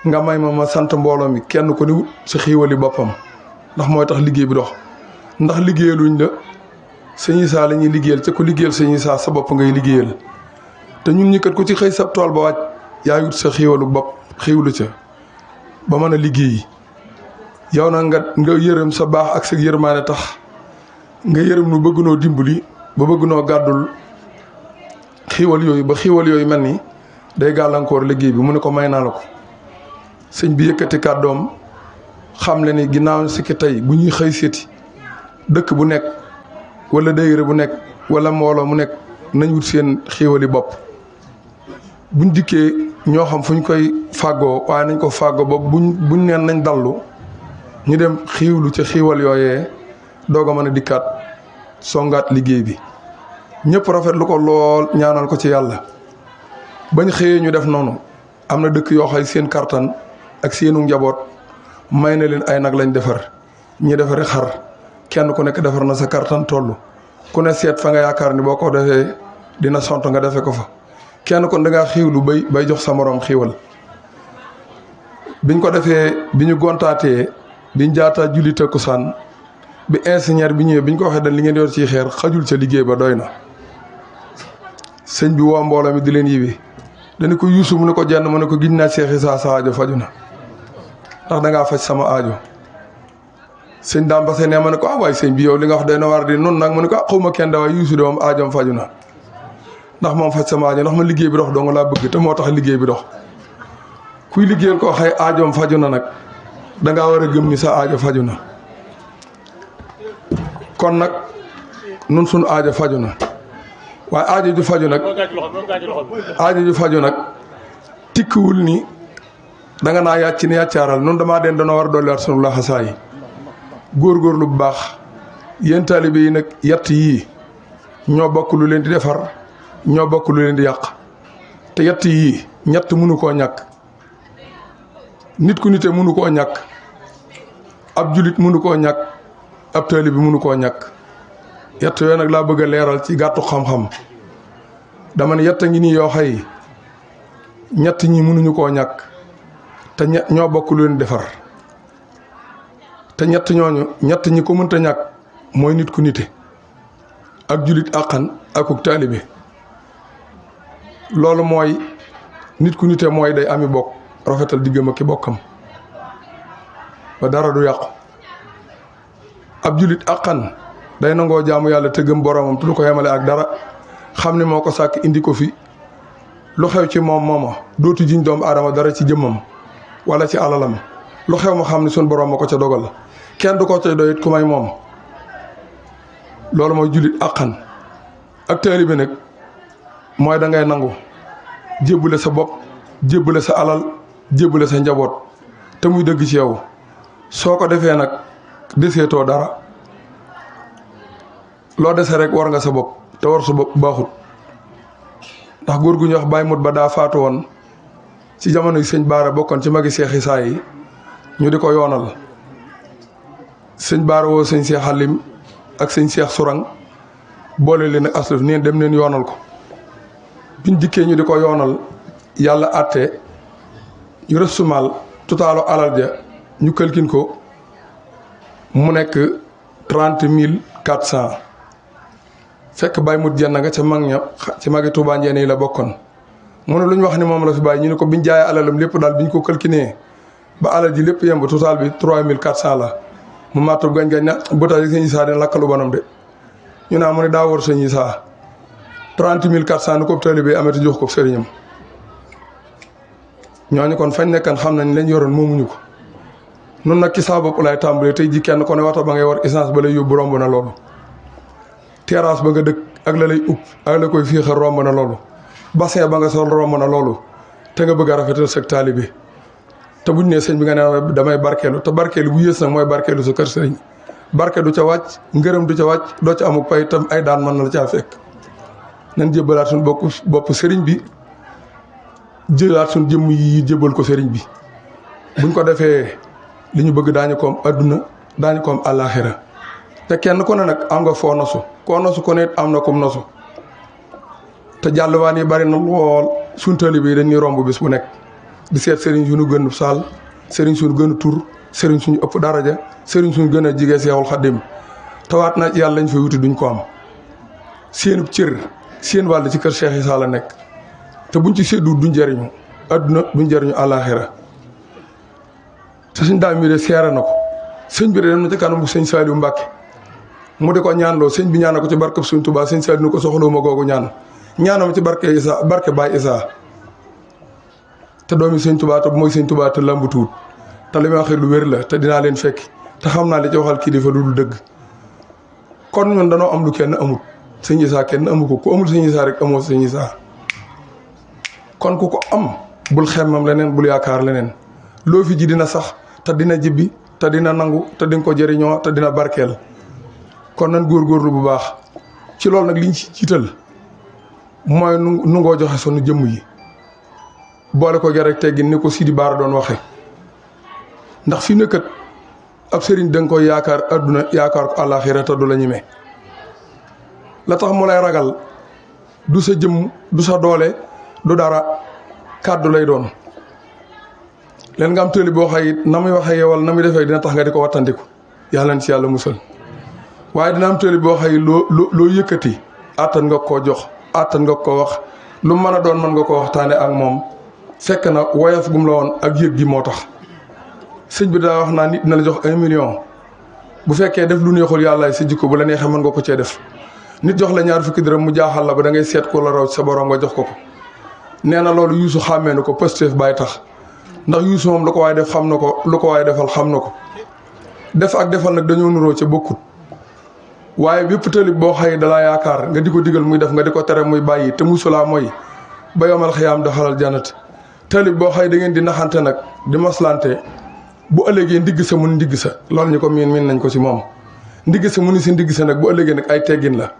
nga may ma sant mbooloo mi kenn ko ni wut sa xiiwali boppam ndax mooy tax liggéey bi dox ndax liggéeyaluñ la sëñ Issa la ñuy liggéeyal ca ko liggéeyal sëñ Issa sa bopp ngay liggéeyal te ñun ñi kat ku ci xëy sa tool ba wàcc yaa wut sa xiiwalu bopp xiiwlu ca ba mën a liggéey yow nag nga yërëm sa baax ak sa yërmaane tax nga yërëm nu bëgg noo dimbali ba bëgg noo gàddul xiiwal yooyu ba xiiwal yooyu mel ni day gàllankoor liggéey bi mu ne ko may naa la ko sëñ bi yëkkati kàddoom xam le ni ginnaaw si ki tey bu ñuy xëy seeti dëkk bu nekk wala daayira bu nekk wala mbooloo mu nekk nañ wut seen xiiwali bopp buñ dikkee ñoo xam fu ñu koy fàggoo waaye nañ ko fàggoo ba buñ neen nañ dallu ñu dem xiiwlu ca xiiwal yooyee doog a mën a dikkaat songaat liggéey bi ñëpp rafetlu ko lool ñaanal ko ci yàlla bañ xëyee ñu def noonu am na dëkk yoo xay seen kartan ak seenu njaboot may na leen ay nag lañ defar ñi defari xar kenn ku nekk defar na sa kartan toll ku ne seet fa nga yaakaar ni boo ko defee dina sont nga defe ko fa kenn kon da ngaa xiiwlu bay jox sa moroom xiiwal biñ ko defee bi ñu gontaatee biñ jaataa julli takkusaan bi ingénieur bi ñëwee biñ ko waxee dañ li ngeen yor ci xeer xajul ca liggéey ba doy na sëñ bi woo mbooloo mi di leen yiwi dañu ko Yuusu mu ne ko jenn mu ne ko giñ naa Cheikh Issa sa aajo faju na ndax dangaa faj sama aajo sëñ daam base ne ma ne ko waaye sëñ bi yow li nga wax day na war di noonu nag mu ne ko xawma kenn da waaye Yuusu de moom aajoom faju na ndax moom faj sama aajo ndax ma liggéey bi dox dong laa bëgg te moo tax liggéey bi dox kuy liggéeyal ko xëy aajoom faju na nag dangaa war a gëm ni sa aajo faju na kon nag nun suñu aajo faju na waaye aajo ju faju nag tikkiwul ni danga naa yàcc ni yàccaaral nun damaa den dana war a dolliwaat sunu laxasaay góorgóorlu bu baax yéen taalibe yi nag yatt yii ñoo bokk lu leen di defar ñoo bokk lu leen di yàq te yatt yii ñett mënu koo ñàkk nit ku nite mënu koo ñàkk ab julit mënu koo ñàkk ab taalibe bi mënu koo ñàkk yatt yooyu nag laa bëgg a leeral ci gàttu xam-xam dama ne yatt ngi nii yoo xay ñett ñi mënuñu koo ñàkk te ñoo bokk lu leen defar te ñett ñi ko mënta ñàkk mooy nit ku nite ak julit àqan akuk taalibe loolu mooy nit ku nite mooy day ami bokk rafetal diggam ak ki bokkam ba dara du yàqu ab julit àqan day nangoo jaamu yàlla te gëm boromam te du ko yemale ak dara xam ne moo ko sàkk indi ko fi lu xew ci moom mooma dootu jiñ doomu aadama dara ci jëmmam wala ci alalam lu xew ma xam ne suñ borom ma ko ca dogal kenn du ko ca doyit ku may moom loolu mooy jullit àqan ak taalibe nag mooy da ngay nangu jébbale sa bopp jébbale sa alal jébbale sa njaboot te muy dëgg ci yow soo ko defee nag deseetoo dara loo dese rek war nga sa bopp te war sa bopp baaxut ndax góor gu ñuy wax Baye Mut ba daa faatu woon ci jamono yi sëñ Baara bokkoon ci magi Seex Isaa yi ñu di ko yoonal sëñ Baara woo sëñ Seex Xalim ak sëñ Seex Surang boole leen ak aslaf neen dem leen yoonal ko biñ dikkee ñu di ko yoonal yàlla àtte ñu rësumal totalu alal ja ñu këlkin ko mu nekk 30 400 fekk Baye Mut jenn nga ca mag ña ci magi Touba Njeen yi la bokkoon mu ne lu ñu wax ni moom la fi bàyyi ñu ne ko biñ jaayee alalam lépp daal biñ ko këlkinee ba alal ji lépp yemb total bi 3400 la mu màttu gañ-gañ na bëtaal yi sëñ Isaa dina lakkalu banam de ñu naa mu ne daa war sëñ Isaa 30 400 nu ko taalibe amati jox ko sëriñam ñooñu kon fañ nekkan xam nañ lañ yoroon moomuñu ko nun nag ci saa bopp lay tàmbalee tey ji kenn ko ne waxta ba ngay war essence ba lay yóbbu romb na loolu terrasse ba nga dëkk ak la lay upp ak la koy fiixal romb na loolu bassin ba nga sol romb na loolu te nga bëgg a rafetal sa taalibe te buñ nee sëñ bi nga ne damay barkeelu te barkeelu bu yées nag mooy barkeelu sa kër sëriñ barke du ca wàcc ngërëm du ca wàcc doo ca amuk pay tam ay daan mën na la caa fekk nañ jébbalaat suñ bopp sëriñ bi jëlaat suñ jëmm yi jébbal ko sëriñ bi buñ ko defee li ñu bëgg daañu ko am adduna daañu ko am àllaaxira te kenn ku ne nag am nga foo nosu koo nosu ko ne am na kum nosu te jàlluwaan yi bari na lool suñ taalibe yi dañuy romb bis bu nekk di seet sëriñ suñu gën saal sëriñ suñu gën tur sëriñ suñu ëpp daraja sëriñ suñu gën a jige Seexul Xaddim tawaat na ci yàlla lañ fay wuti duñ ko am seenub cër seen wàll ci kër Cheikh Isaa la nekk te buñ ci séddu duñ jëriñu adduna duñ jëriñu àllaaxira te suñ daam mi de seere na ko sëñ bi de dem na ci kanamu sëñ Saaliw Mbàkke mu di ko ñaanloo sëñ bi ñaan ko ci barkeb Sëñ Tuubaa sëñ Saaliw ni ko soxloo ma googu ñaanam ci barke Isaa barke Baay Isaa te doomi sëñ Tuubaa te mooy sëñ Tuubaa te lambu tuut te li may waxee lu wér la te dinaa leen fekki te xam naa li ci waxal kilifa lu dul dëgg kon ñun danoo am lu kenn amut sëñ Isaa kenn amu ko ku amul sëñ Isaa rek amoo sëñ Isaa kon ku ko am bul xemmam leneen bul yaakaar leneen loo fi ji dina sax te dina jibbi te dina nangu te dinga ko jëriñoo te dina barkeel kon nan góorgóorlu bu baax ci loolu nag liñ ci jiital mooy nu ngoo joxe sunu jëmm yi boole ko gerek teggin ni ko Sidi Baara doon waxe ndax fi nekkat ab sëriñ da nga koy yaakaar adduna yaakaar ko àllaaxira te du la ñeme la tax mu lay ragal du sa jëmm du sa doole du dara kàddu lay doon leen nga am tëli boo xay na muy waxee wala na muy defee dina tax nga di ko wattandiku yàlla na ci yàlla musal waaye dina am tëli boo xay loo yëkkati àttan nga koo jox àttan nga ko wax lu mën a doon mën nga ko waxtaane ak moom fekk na woyof gum la woon ak yëg gi moo tax sëñ bi daa wax naa nit na la jox 1 million bu fekkee def lu neexul yàlla sa jikko bu la neexee mën nga ko cee def nit jox la 20 dërëm mu jaaxal la ba da ngay seet ko la raw sa borom nga jox ko nee na loolu yuusu xàmmee na ko Pastef bàyyi tax ndax yuusu moom lu ko waaye def xam na ko lu ko waaye defal xam na ko def ak defal nag dañoo nuroo ca bokkut waaye bépp tëlib boo xëy dalaa yaakaar nga di ko digal muy def nga di ko tere muy bàyyi te musulaa mooy ba yomal xiyaam daxalal janat tëlib boo xëy da ngeen di naxante nag di maslante bu ëllëgee ndigg sa mun ndigg sa loolu ñu ko miin nañ ko ci moom ndigg sa mu ni si ndigg sa nag bu ëllëgee nag ay teggin la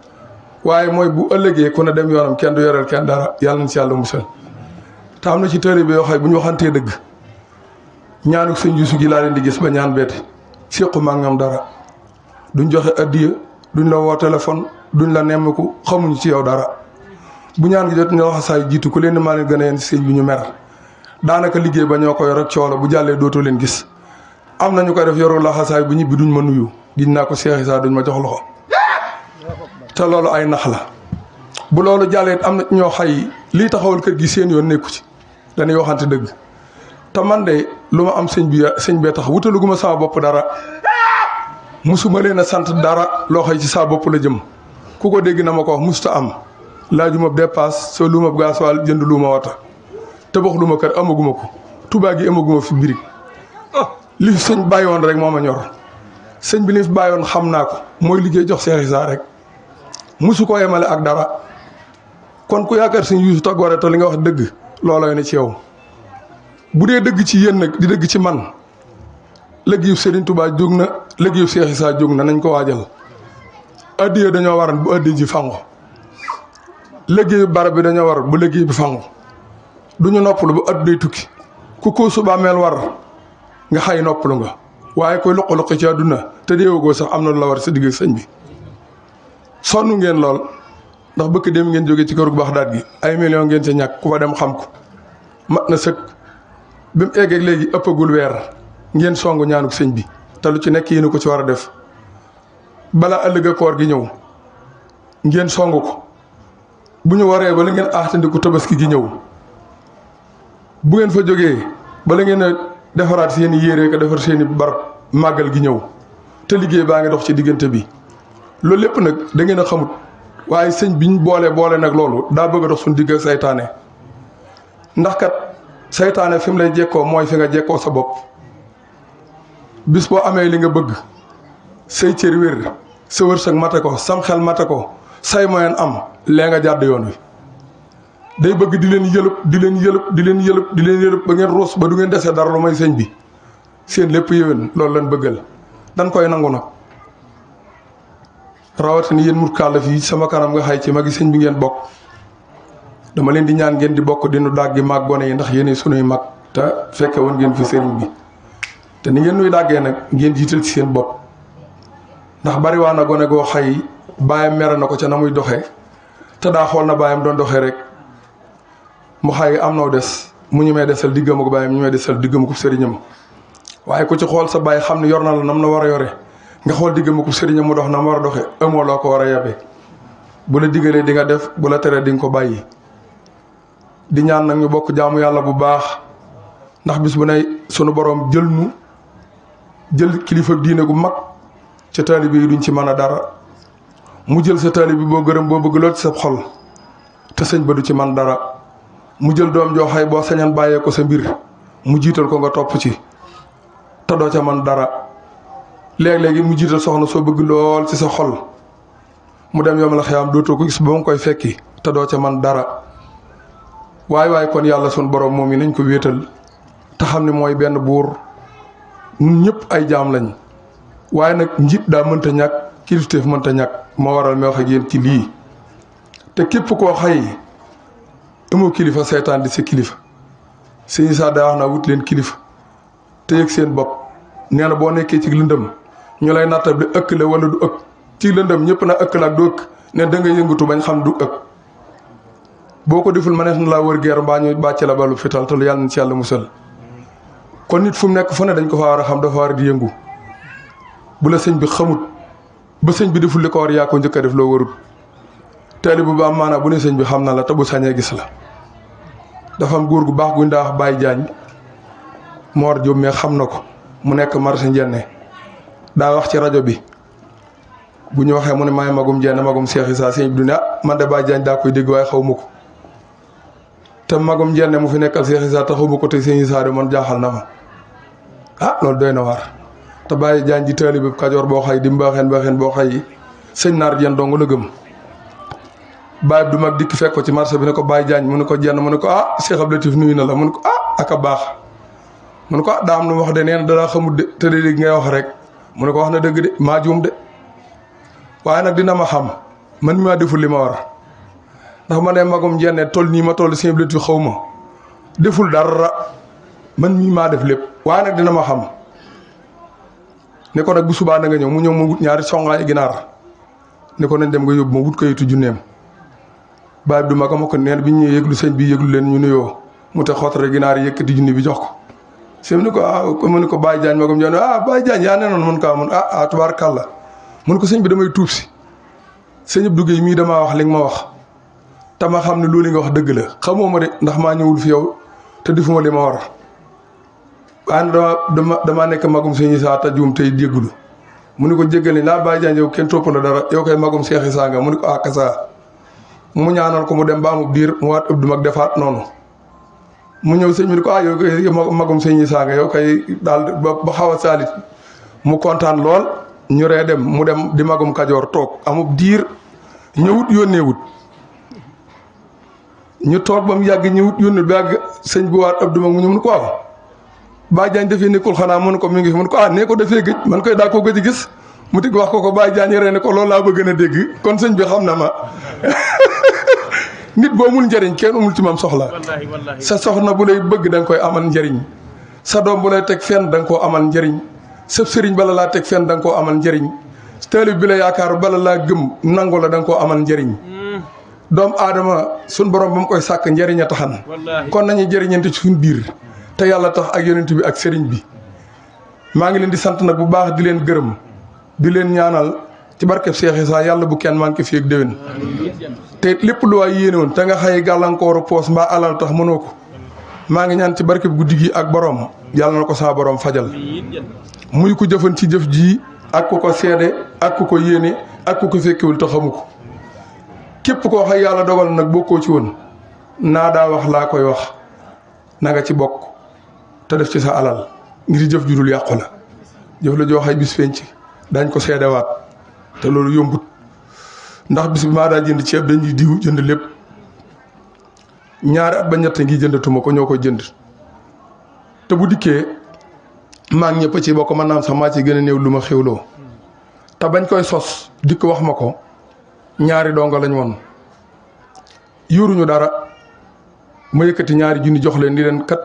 waaye mooy bu ëllëgee ku ne dem yoonam kenn du yoreel kenn dara yàlla na ci yàlla musal te am na ci tëlib yoo xëy bu ñu waxantee dëgg ñaanu sëñ Yuusu gi laa leen di gis ba ñaan beeti séqu ma ak ñoom dara duñ joxe addiya duñ la woo téléphone duñ la nemmiku xamuñu ci yow dara bu ñaan gi jot ñu wax saa yu jiitu ku leen maa leen gën a yéen sëñ bi ñu mer daanaka liggéey ba ñoo ko yor ak coono bu jàllee dootoo leen gis am na ñu koy def yoru laxasaay bu ñibbi duñ ma nuyu giñ naa ko Cheikh Isaa duñ ma jox loxo te loolu ay nax la bu loolu jàllee am na ñoo xay lii taxawal kër gi seen yoon nekku ci dañuy waxante dëgg te man de lu ma am sëñ bee tax wutaluguma sama bopp dara musuma leen a sant dara loo xëy ci saa bopp la jëm ku ko dégg na ma ko wax musta am laajuma dépasse soo lu ma gaasuwaal jënd lu ma wata tabax lu ma kër amaguma ko Tuubaa gi amaguma fi birig li fi sëñ bàyyi woon rek moo ma ñor sëñ bi li fi bàyyi woon xam naa ko mooy liggéey jox Cheikh Isaa rek musu ko yemale ak dara kon ku yaakaar sëñ Yuusu ta gore te li nga wax dëgg loolooy ne ci yow bu dee dëgg ci yéen nag di dëgg ci man liggéeyu Serigne Touba jóg na liggéeyu Cheikh Issa jóg na nañ ko waajal addiya dañoo waran bu addiya ji fangu liggéeyu barab bi dañoo war bu liggéey bi fangu du ñu noppalu bu at day tukki ku ko suba mel war nga xay noppalu nga waaye koy luqi-luqi ci àdduna te déewagoo sax am na lu la war sa digg sëñ bi sonn ngeen lool ndax bëkk dem ngeen jógee ci këru Baxdaad gi ay million ngeen ca ñàkk ku fa dem xam ko mat na sëkk bi mu eggeeg léegi ëppagul weer ngeen songu ñaanuk sëñ bi te lu ci nekk yéen ko ci war a def balaa ëllëg koor gi ñëw ngeen songu ko bu ñu waree bala ngeen aaxtandiku tabaski gi ñëw bu ngeen fa jógee bala ngeen a defaraat seen i yére ko defar seen i barab màggal gi ñëw te liggéey baa ngi dox ci diggante bi loolu lépp nag da ngeen a xamut waaye sëñ biñ boole nag loolu daa bëgg a dox suñu digg ak saytaane ndax kat saytaane fi mu lay jekkoo mooy fi nga jekkoo sa bopp bis boo amee li nga bëgg say cër wér sa wërsëg mate ko sam xel mate ko say moyen am lee nga jàdd yoon wi day bëgg di leen yëlëb ba ngeen ruus ba du ngeen desee dara lu may sëñ bi seen lépp yéwén loolu lañ bëggal dañ koy nangu nag rawatina yéen mut kàlla fii sama kanam nga xay ci magi sëñ bi ngeen bokk dama leen di ñaan ngeen di bokk dinu dàggi maag gone yi ndax yéen sunuy mag te fekke woon ngeen fi sëriñ bi te ni ngeen nuy dàggee nag ngeen jiital ci seen bopp ndax bari waa na gone goo xay baayam mere na ko ca na muy doxee te daa xool na baayam doon doxee rek mu xay am noo des mu ñu may desal diggam ak baayam ñu may desal diggam ko sëriñam waaye ku ci xool sa baay xam ne yor na la nam na war a yore nga xool diggam ko sëriñam mu dox na mu war a doxee amoo loo ko war a yabe bu la diggalee di nga def bu la teree di nga ko bàyyi di ñaan nag ñu bokk jaamu yàlla bu baax ndax bis bu ne sunu borom jël kilifa diine gu mag ca taalibe yi duñ ci mën a dara mu jël sa taalibe boo gërëm boo bëgg lool ci sa xol te sëñ ba du ci man dara mu jël doom joo xay boo sañan bàyyee ko sa mbir mu jiital ko nga topp ci te doo ca man dara léeg-léegi mu jiital soxna soo bëgg lool ci sa xol mu dem yom la xëyaam dootoo ko gis ba nga koy fekki te doo ca man dara waaye kon yàlla sun borom moom yi nañ ko wéetal te xam ne mooy benn buur ñun ñëpp ay jaam lañ waaye nag njiit daa mënta ñàkk kilifteef mënta ñàkk moo waral ma wax ak yéen ci lii te képp koo xay amoo kilifa seytaan di sa kilifa sëñ Issa daa wax naa wut leen kilifa te yëg seen bopp nee na boo nekkee ci lëndëm ñu lay nattab di ëkk la wala du ëkk ci lëndëm ñëpp na ëkk la ak du ëkk ne da nga yëngatu bañ xam du ëkk boo ko deful manees na laa wër geer mbaa ñu bàcce la balu fital te lu yàlla na ci yàlla musal kon nit fu mu nekk fu ne dañ ko fa war a xam dafa war a di yëngu bu la sëñ bi xamut ba sëñ bi deful li ko war yaa ko njëkk a def loo warut taalibe bu am maanaam bu ne sëñ bi xam na la te bu sañee gis la dafa am góor gu baax guñ daa wax Baye Diagne Mor Diop mais xam na ko mu nekk marché njenne daa wax ci rajo bi bu ñu waxee mu ne maay magum njenne magum Cheikh Issa sëñ bi du ne man de Baye Diagne daa koy dégg waaye xaw ma ko te magum njenne mu fi nekkal Cheikh Issa te xaw ma ko te sëñ Issa de man jaaxal na ma loolu doy na waar te Baye Diagne ji taalibe Kajoor boo xay di mbaaxeen boo xay sëñ naar jenn dong la gëm Baye du mag dikk fekk ko ci marché bi ne ko Baye Diagne mu ne ko jenn mu ne ko Cheikh Abdou Latif nuyu na la mu ne ko aka baax mu ne ko daa am lu mu wax de nee na dalaa xamut de te de ngay wax rek mu ne ko wax na dëgg de maa juum de waaye nag dina ma xam man mi maa deful li ma war ndax ma ne magum jenne toll nii ma toll Cheikh Abdou Latif xaw ma deful dara man mii maa def lépp waaye nag dina ma xam ne ko nag bu subaa na nga ñëw mu ñëw ma wut ñaari songaay ginaar ne ko nañ dem nga yóbbu ma wut kayitu junneem Baye du ma ko neen bi ñu yëglu sëñ bi yëglu leen ñu nuyoo mu te xotare ginaar yi yëkkati junni bi jox ko sëñ ni ko mu ne ko Baye Diagne magum Diagne Baye Diagne yaa ne noonu mun kaa mun tubaarkàlla mun ko sëñ bi damay tuub si sëñ Abdou Guèye mii damaa wax li nga ma wax te ma xam ne loolu nga wax dëgg la xamoo ma de ndax maa ñëwul fi yow te defuma li ma war waaye damaa nekk magum sëñ Issa te juum tey jéggulu mu ne ko jéggale naa Baye Diagne yow kenn topp la dara yow koy magum Cheikh Issa nga mu ne ko kasa mu ñaanal ko mu dem ba amub diir mu waat ëpp du mag defaat noonu mu ñëw sëñ bi ni ko yow koy magum sëñ Issa nga yow koy daal ba xaw a saalit mu kontaan lool ñu ree dem mu dem di magum Kajoor toog amub diir ñëwut yónneewut ñu toog ba mu yàgg ñu yónni ba yàgg sëñ bi waat Abdou Mag mu ñu mun ko waaw Baye Diagne dafee nekkul xanaa mun ko mi ngi fi mun ko nee ko defee gëj man koy daa koo gëj gis mu tig wax ko Baye Diagne yore ne ko loolu laa bëgg a dégg kon sëñ bi xam na ma nit boo amul njëriñ kenn amul ci moom soxla sa soxna bu lay bëgg da nga koy amal njëriñ sa doom bu lay teg fenn da nga koo amal njëriñ sa sëriñ bala laa teg fenn da nga koo amal njëriñ taalib bi la yaakaar bala laa gëm nangu la da nga koo amal njëriñ doomu aadama suñ borom ba mu koy sàkk njëriñ a taxan kon nañu jëriñante ci suñ biir te yàlla tax ak yonent bi ak sëriñ bi maa ngi leen di sant nag bu baax di leen gërëm di leen ñaanal ci barkeb Cheikh Issa yàlla bu kenn manqué fii ak déwén te lépp lu waay yéene woon te nga xëy gàllankooru poos mbaa alal tax mënoo ko maa ngi ñaan ci barkeb guddi gi ak borom yàlla na ko saa borom fajal muy ko jëfan ci jëf ji ak ku ko seede ak ku ko yéene ak ku ko fekkewul te xamu ko képp koo xëy yàlla dogal nag bokkoo ci woon naa daa wax laa koy wax na nga ci bokk te def ci sa alal ngir jëf ju dul yàqu la jëf la joo xëy bis fenc dañ ko seedewaat te loolu yombut ndax bis bi maa daa jënd ceeb dañuy diw jënd lépp 2 at ba 3 ngi jëndatuma ko ñoo koy jënd te bu dikkee maa ngi ñëpp ci bokk man naam sax maa ci gën a néew lu ma xewloo te bañ koy sos dikk wax ma ko 2 donga lañ woon yoruñu dara ma yëkkati 2 junni jox leen ni leen kat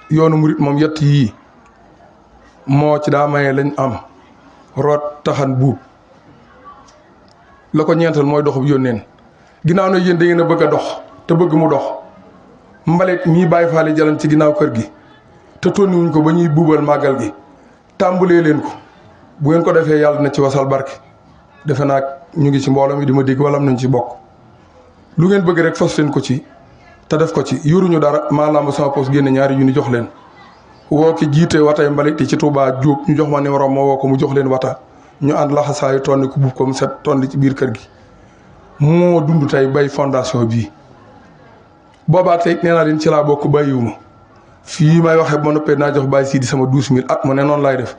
yoonu murit moom yett yii moo ci daa maye lañ am root taxan buub la ko ñeental mooy doxub yónneen ginnaaw na yéen da ngeen a bëgg a dox te bëgg mu dox mbalit mii bàyyi faale jalan ci ginnaaw kër gi te tonniwuñ ko ba ñuy buubal màggal gi tàmbalee leen ko bu ngeen ko defee yàlla na ci wasal barke defe naa ñu ngi ci mbooloo mi di ma dégg wala am nañ ci bokk lu ngeen bëgg rek fas leen ko ci te def ko ci yoruñu dara maa lamb sama poos génne 2 junni jox leen woo ki jiite watay mbalit yi ci Touba Diop ñu jox ma numéro ma woo ko mu jox leen wata ñu ànd laxasaayu tonni ko buub ko mu set tonni ci biir kër gi moo dund tey bay fondation bii boobaa tey nee naa leen ci laa bokk bàyyiwuma fii may waxee ba noppee naa jox bàyyi sii di sama 12000 at mu ne noonu laay def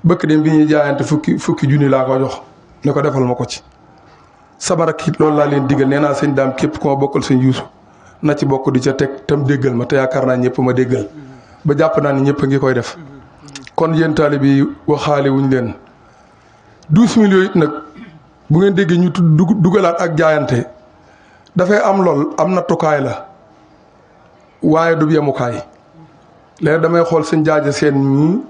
bëkk dem bi ñuy jaayante fukki junni laa ko jox ne ko defal ma ko ci sama rakk it loolu laa leen digal nee naa sëñ daam képp ku ma bokkal sëñ Yuusu na ci bokk di ca teg tam déggal ma te yaakaar naa ñëpp ma déggal ba jàpp naa ni ñëpp a ngi koy def kon yéen taalibe yi waxaale wuñ leen 12000 yooyu it nag bu ngeen déggee ñu dugalaat ak jaayante dafay am lool am nattukaay la waaye du yemukaay léegi damay xool sëñ jaaja seen ñii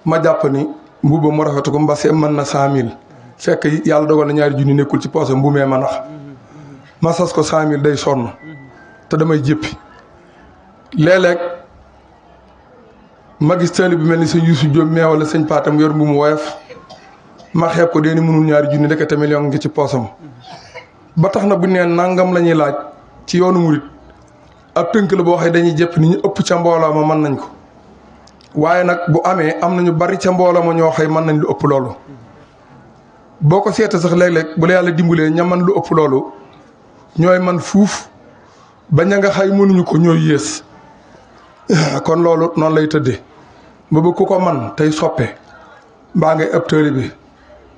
ma jàpp ni mbuba mu rafetu ko mbase mën na 100000 fekk yàlla dogal na 2 junni nekkul ci poosam mbumee ma nax ma sas ko 100000 day sonn te damay jéppi léeg-léeg ma gis taali bi mel ni sëñ Yuusu Jóob mee wala sëñ Paatam yor mbu mu woyof ma xeeb ko dee ni mënul 2 junni ndekete million ngi ci poosam ba tax na bu nee nangam la ñuy laaj ci yoonu murit ab tënk la boo waxee dañuy jëpp ni ñu ëpp ca mbooloo ma mën nañ ko waaye nag bu amee am nañu bari ca mbooloo ma ñoo xëy mën nañ lu ëpp loolu boo ko seetee sax léeg-léeg bu la yàlla dimbalee ña man lu ëpp loolu ñooy man fuuf ba ña nga xëy mënuñu ko ñooy yées kon loolu noonu lay tëddee ba bëgg ku ko man tey soppe mbaa ngay ëpp tëri bi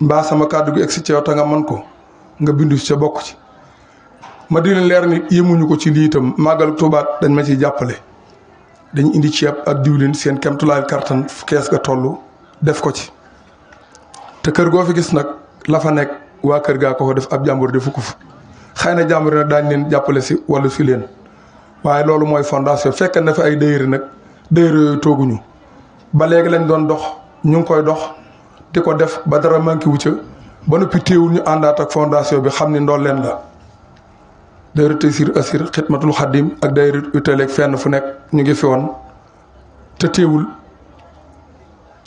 mbaa sama kàddu gi egsi ci yow te nga man ko nga bindu ca bokk ci ma di leen leer ni yemuñu ko ci lii itam màggal Tuubaa dañ ma ciy jàppale dañ indi ceeb ak diwlin seen kemtulaay kartan kees ga toll def ko ci te kër goo fi gis nag la fa nekk waa kër gaa ko fa def ab jàmbur defu ko fa xëy na jàmbur nag daañ leen jàppale si wala si leen waaye loolu mooy fondation fekk na fa ay dayre nag dayre yooyu tooguñu ba léegi lañ doon dox ñu ngi koy dox di ko def ba dara manqué wu ca ba noppi téewul ñu àndaat ak fondation bi xam ni ndool leen la dayre Taysir Asir Xidmatul Xadim ak dayre utaleeg fenn fu nekk ñu ngi fi woon te téewul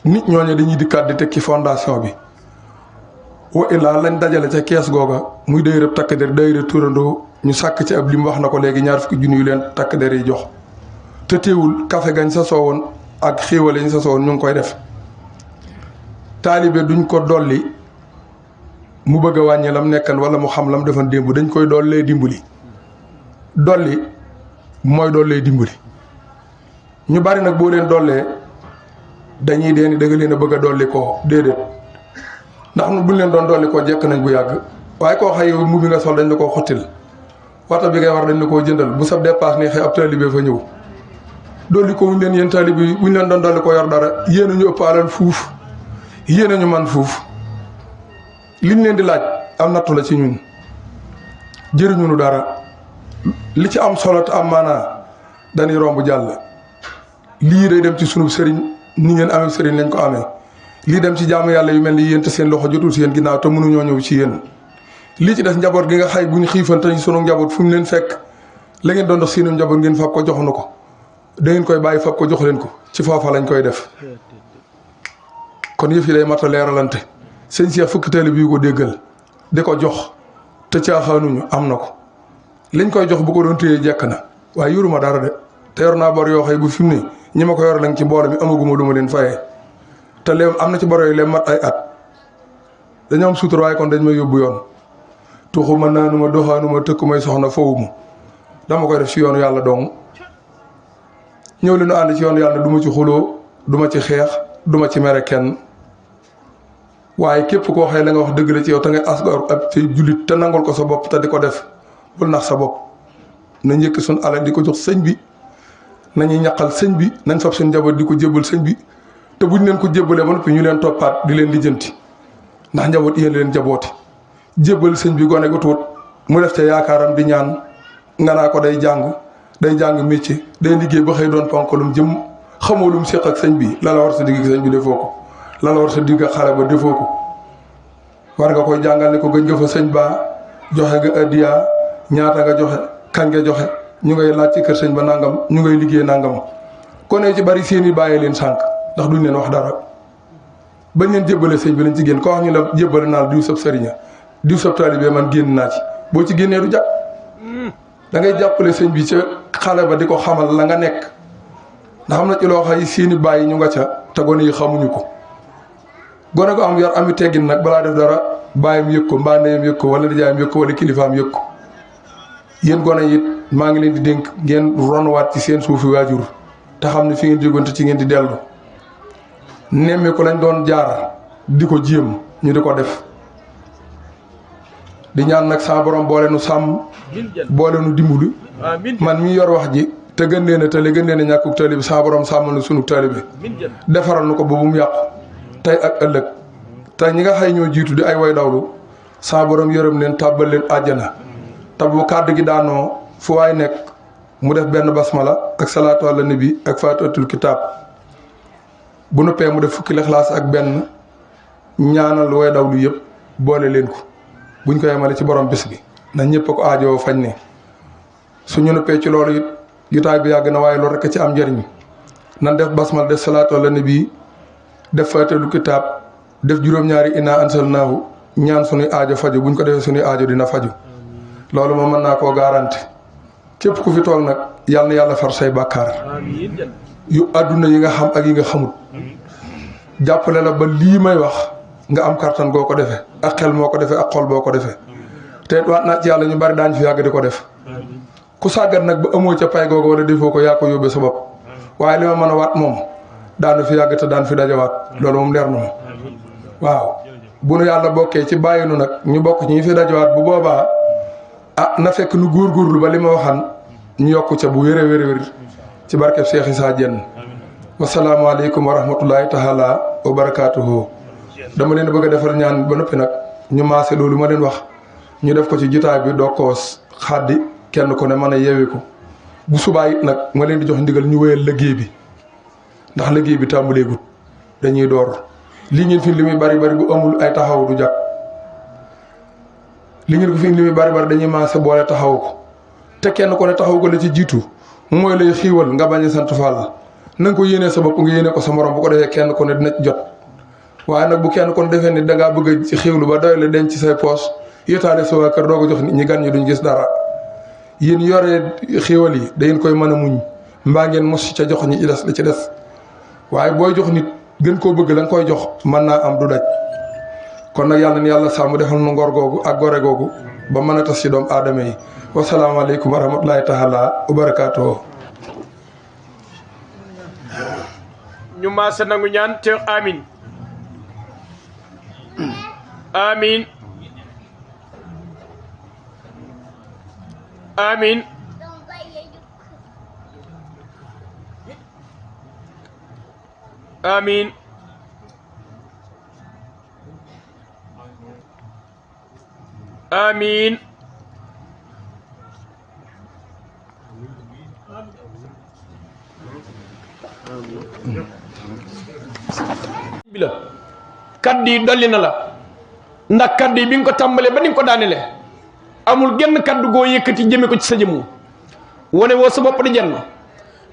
nit ñooñu dañuy dikkaat di teg ci fondation bi wa illaa lañ dajale ca kees googa muy dayre takk der dayre turandoo ñu sàkk ci ab lim wax na ko léegi 20 junni yu leen takk der yi jox te téewul café gañ sa soowoon ak xéewale ñu sa soowoon ñu ngi koy def taalibe duñ ko dolli mu bëgg a wàññi lam nekkan wala mu xam lam defan démb dañ koy dollee dimbali dolli mooy dollee dimbali ñu bari nag boo leen dollee dañuy dee ni da nga leen a bëgg a dolli koo déedéet ndax buñ leen doon dolli koo jekk nañ bu yàgg waaye koo xëy yow mu bi nga sol dañ la koo xottil wata bi ngay war dañ la koo jëndal bu sab dépasse neexee ab taalibe fa ñëw dolli ko wuñ leen yéen taalibe yi buñ leen doon dolli ko yor dara yéen a ñu ëpp alal fuuf yéen a ñu man fuuf liñ leen di laaj am nattu la ci ñun jëriñu nu dara li ci am solo te am maanaa dañuy romb jàll lii day dem ci sunu sëriñ ni ngeen amee sëriñ lañ ko amee lii dem ci jaamu yàlla yu mel ni yéen te seen loxo jotul si yéen ginnaaw te mënuñoo ñëw ci yéen lii ci des njaboot gi nga xay bu ñu xiifante ci sunu njaboot fu ñu leen fekk la ngeen doon dox seenu njaboot ngeen fab ko joxunu ko da ngeen koy bàyyi fab ko jox leen ko ci foofa lañ koy def kon yëf yi day mat a leeralante sëñ Cheikh fukki taalibe bi yu ko déggal di ko jox te caaxaanuñu am na ko liñ koy jox bu ko doon téye jekk na waaye yoruma dara de te yor naa bor yoo xëy bu fi mu ne ñi ma ko yor lañ ci mbooloo mi amaguma lu ma leen fayee te léem am na ci bor yooyu leen mat ay at dañoo am sutur waaye kon dañ may yóbbu yoon tuxuma naanuma doxaanuma tëkku may soxna fawuma dama koy def ci yoonu yàlla dong ñëw li nu ànd ci yoonu yàlla du ma ci xuloo du ma ci xeex du ma ci mere kenn waaye képp koo xëy la nga wax dëgg la ci yow te ngay asgor ak ci jullit te nangul ko sa bopp te di ko def bul nax sa bopp na njëkk suñ alal di ko jox sëñ bi nañuy ñaqal sëñ bi nañ fab suñ njaboot di ko jébbal sëñ bi te buñ leen ko jébbalee ba noppi ñu leen toppaat di leen lijjanti ndax njaboot yéen leen jabooti jébbal sëñ bi gone gu tuut mu def ca yaakaaram di ñaan nga naa ko day jàng métier day liggéey ba xëy doon ponkalum jëm xamoo lum séq ak sëñ bi la la war sa digg sëñ bi defoo ko la la war sa digg xale ba defoo ko war nga koy jàngal ne ko gëj nga fa sëñ ba joxe nga addiya ñaata nga joxe kañ nga joxe ñu ngay laaj ci kër sëñ ba nangam ñu ngay liggéey nangam kone ci bari seen i bàyyee leen sànq ndax duñ leen wax dara bañ leen jébbale sëñ bi lañ ci génn ko wax ñu la jébbale naa la diw sab sëriña diw sab taalibe man génn naa ci boo ci génnee du jàpp da ngay jàppale sëñ bi ca xale ba di ko xamal la nga nekk ndax am na ci loo xam seen i bàyyi ñu nga ca te gone yi xamuñu ko gone ko am yar ami teggin nag balaa def dara bàyyam yëg ko mbaa ndeyam yëg ko wala nijaayam yëg ko wala kilifaam yëg ko yéen gone it maa ngi leen di dénk ngeen ronwaat ci seen suufi waajur te xam ne fi ngeen jógoon te ci ngeen di dellu nemme ko lañ doon jaar di ko jéem ñu di ko def di ñaan nag sa borom boole nu sàmm boole nu dimbali man mi yor wax ji te gën leen a tali gën leen a ñàkkuk tali bi sa borom sàmmal nu sunu tali bi defaral nu ko ba bu mu yàqu tey ak ëllëg te ñi nga xay ñoo jiitu di ay way dawlu sa borom yërëm leen tàbbal leen àjjana te bu kàddu gi daanoo fu waay nekk mu def benn basmala ak salaatu ala nabi ak faatihatul kitaab bu noppee mu def fukki lixlaas ak benn ñaanal way dawlu yëpp boole leen ko buñ ko yemale ci borom bis bi na ñëpp ko aajoo fañ ne suñu noppee ci loolu it jotaay bi yàgg na waaye loolu rek ci am njëriñ nan def basmala def salaatu ala nabi def faatihatul kitaab def juróom-ñaari inna ansalnaahu ñaan suñuy aajo faju buñ ko defee suñuy aajo dina faju loolu moom mën naa koo garanti képp ku fi toog nag yàlla na yàlla far say bàkkaar yu àdduna yi nga xam ak yi nga xamut jàppale la ba lii may wax nga am kartan goo ko defee ak xel moo ko defee ak xol boo ko defee te waat naa ci yàlla ñu bari daañ fi yàgg di ko def ku sàggat nag ba amoo ca pay googu wala defoo ko yaa ko yóbbee sa bopp waaye li ma mën a waat moom daanu fi yàgg te daan fi dajawaat loolu moom leer na ma waaw bu nu yàlla bokkee ci bàyyi nu nag ñu bokk ñi fi dajawaat bu boobaa na fekk nu góorgóorlu ba li ma waxan ñu yokku ca bu wér a wér ci barkeb Cheikh Issa Diène wasalaamaaleykum wa rahmatullahi taala wa barakaatuhu dama leen bëgg a defal ñaan ba noppi nag ñu maase loolu ma leen wax ñu def ko ci jitaay bi doo ko xaddi kenn ku ne mën a yeewi ko bu subaa it nag ma leen di jox ndigal ñu wéyal liggéey bi ndax liggéey bi tàmbaleegut dañuy door lii ngeen fi li muy bari bari bu amul ay taxaw du jàpp li ngeen ko fi li muy bari bari dañuy maase boole taxaw ko te kenn ku ne taxaw ko la ci jiitu mooy lay xiiwal nga bañ a sant Fall na nga ko yéenee sa bopp nga yéene ko sa morom bu ko defee kenn ku ne dina ci jot waaye nag bu kenn ku ne defee ni dangaa bëgg ci xiiwlu ba doy la denc ci say poos yéetaale sa waa kër doo ko jox nit ñi gan ñi duñ gis dara yéen yore xiiwal yi da ngeen koy mën a muñ mbaa ngeen mos ca jox ñi ci des li ci des waaye booy jox nit gën koo bëgg la nga koy jox mën naa am du daj kon nag yàlla na yàlla sàmm defal nu ngor googu ak gore googu ba mën a tas ci doomu aadama yi wasalaamaaleykum wa rahmatulahi taala wa barakaatuhu ñu maase nangu ñaan te amin amin amiin amiin amiin bi la kaddu yi dolli na la ndax kaddu yi bi nga ko tàmbalee ba ni nga ko daanele amul genn kaddu goo yëkkati jëme ko ci sa jëmm wane woo sa bopp di jenn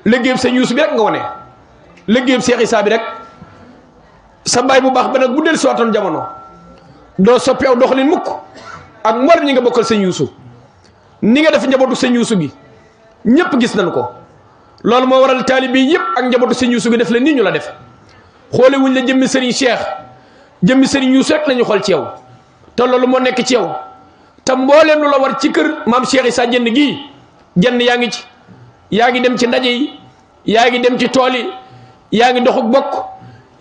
liggéeyam sa Yuusu bi rek nga wane liggéeyam Seex Isaa bi rek sa baay bu baax ba nag bu del si waatoon jamono doo soppi aw doxalin mukk ak mboolem ñi nga bokkal sëñ Yuusu ni nga def njabootu sëñ Yuusu gi ñëpp gis nañ ko loolu moo waral taalibe yi yëpp ak njabootu sëñ Yuusu gi def la nii ñu la def xoole wuñ la jëmmi sëriñ Cheikh jëmmi sëriñ Yuusu rek lañu xool ci yow te loolu moo nekk ci yow te mbooleem lu la war ci kër maam Cheikh Issa Diène gii jenn yaa ngi ci yaa ngi dem ci ndaje yi yaa ngi dem ci tool yi yaa ngi doxuk bokk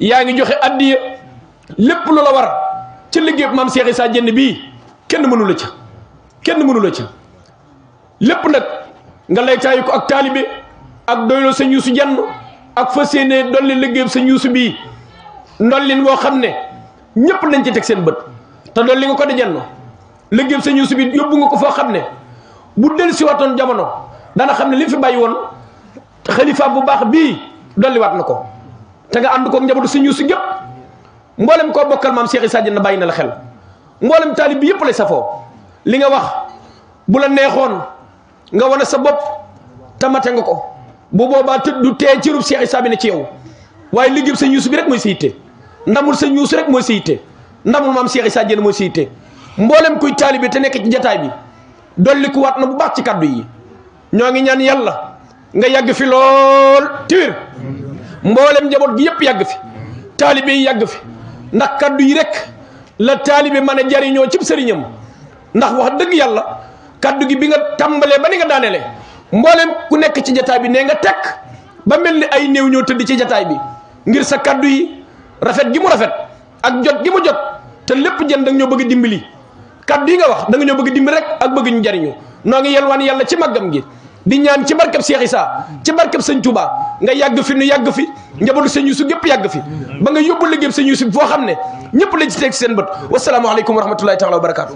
yaa ngi joxe addiya lépp lu la war ci liggéey maam Cheikh Issa Diène bii kenn mënu la ca kenn mënu la ca lépp nag nga lay taayu ko ak taalibe ak doyloo sëñ Yuusu Diène ak fas yéene dolli liggéey sëñ Yuusu bii ndollin boo xam ne ñëpp dañ ci teg seen bët te dolli nga ko di Diène liggéey sëñ Yuusu bi yóbbu nga ko foo xam ne bu del si waatoon jamono dana xam ne li fi bàyyi woon xalifa bu baax bii dolliwaat na ko te nga ànd ko njabootu sëñ Yuusu gépp mboolem koo bokkal maam Cheikh Issa Diène bàyyi na la xel mboolem taalib bi yëpp lay safoo li nga wax bu la neexoon nga wane sa bopp tamate nga ko bu boobaa tëdd du tee cërub Cheikh Issa bi ne ci yow waaye liggéey sëñ Yuusu bi rek mooy sa yitte ndamul sëñ Yuusu rek mooy sa yitte ndamul maam Cheikh Issa Diène mooy sa yitte mboolem kuy taalibe te nekk ci jataay bi dolli ku waat na bu baax ci kaddu yi ñoo ngi ñaan yàlla nga yàgg fi lool tiwir mboolem njaboot gi yëpp yàgg fi taalibe yi yàgg fi ndax kaddu yi rek la taalibe mën a jariñoo cib sëriñam ndax wax dëgg yàlla kaddu gi bi nga tàmbalee ba ni nga daanele mboolem ku nekk ci jataay bi nee nga tekk ba mel ni ay néew ñoo tëdd ci jataay bi ngir sa kaddu yi rafet gi mu rafet ak jot gi mu jot te lépp jën da nga ñoo bëgg dimbali kaddu yi nga wax da nga ñoo bëgg dimbali rek ak bëgg ñu jariñu noo ngi yelwaan yàlla ci màggam gi di ñaan ci barkeb Cheikh Issa ci barkeb sëñ Touba nga yàgg fi nu yàgg fi njabootu sëñ Yuusu gépp yàgg fi ba nga yóbbu liggéey sëñ Yuusu foo xam ne ñëpp lañ ci teg seen bët wasalaamualeykum wa rahmatullahi taala wa barakaatu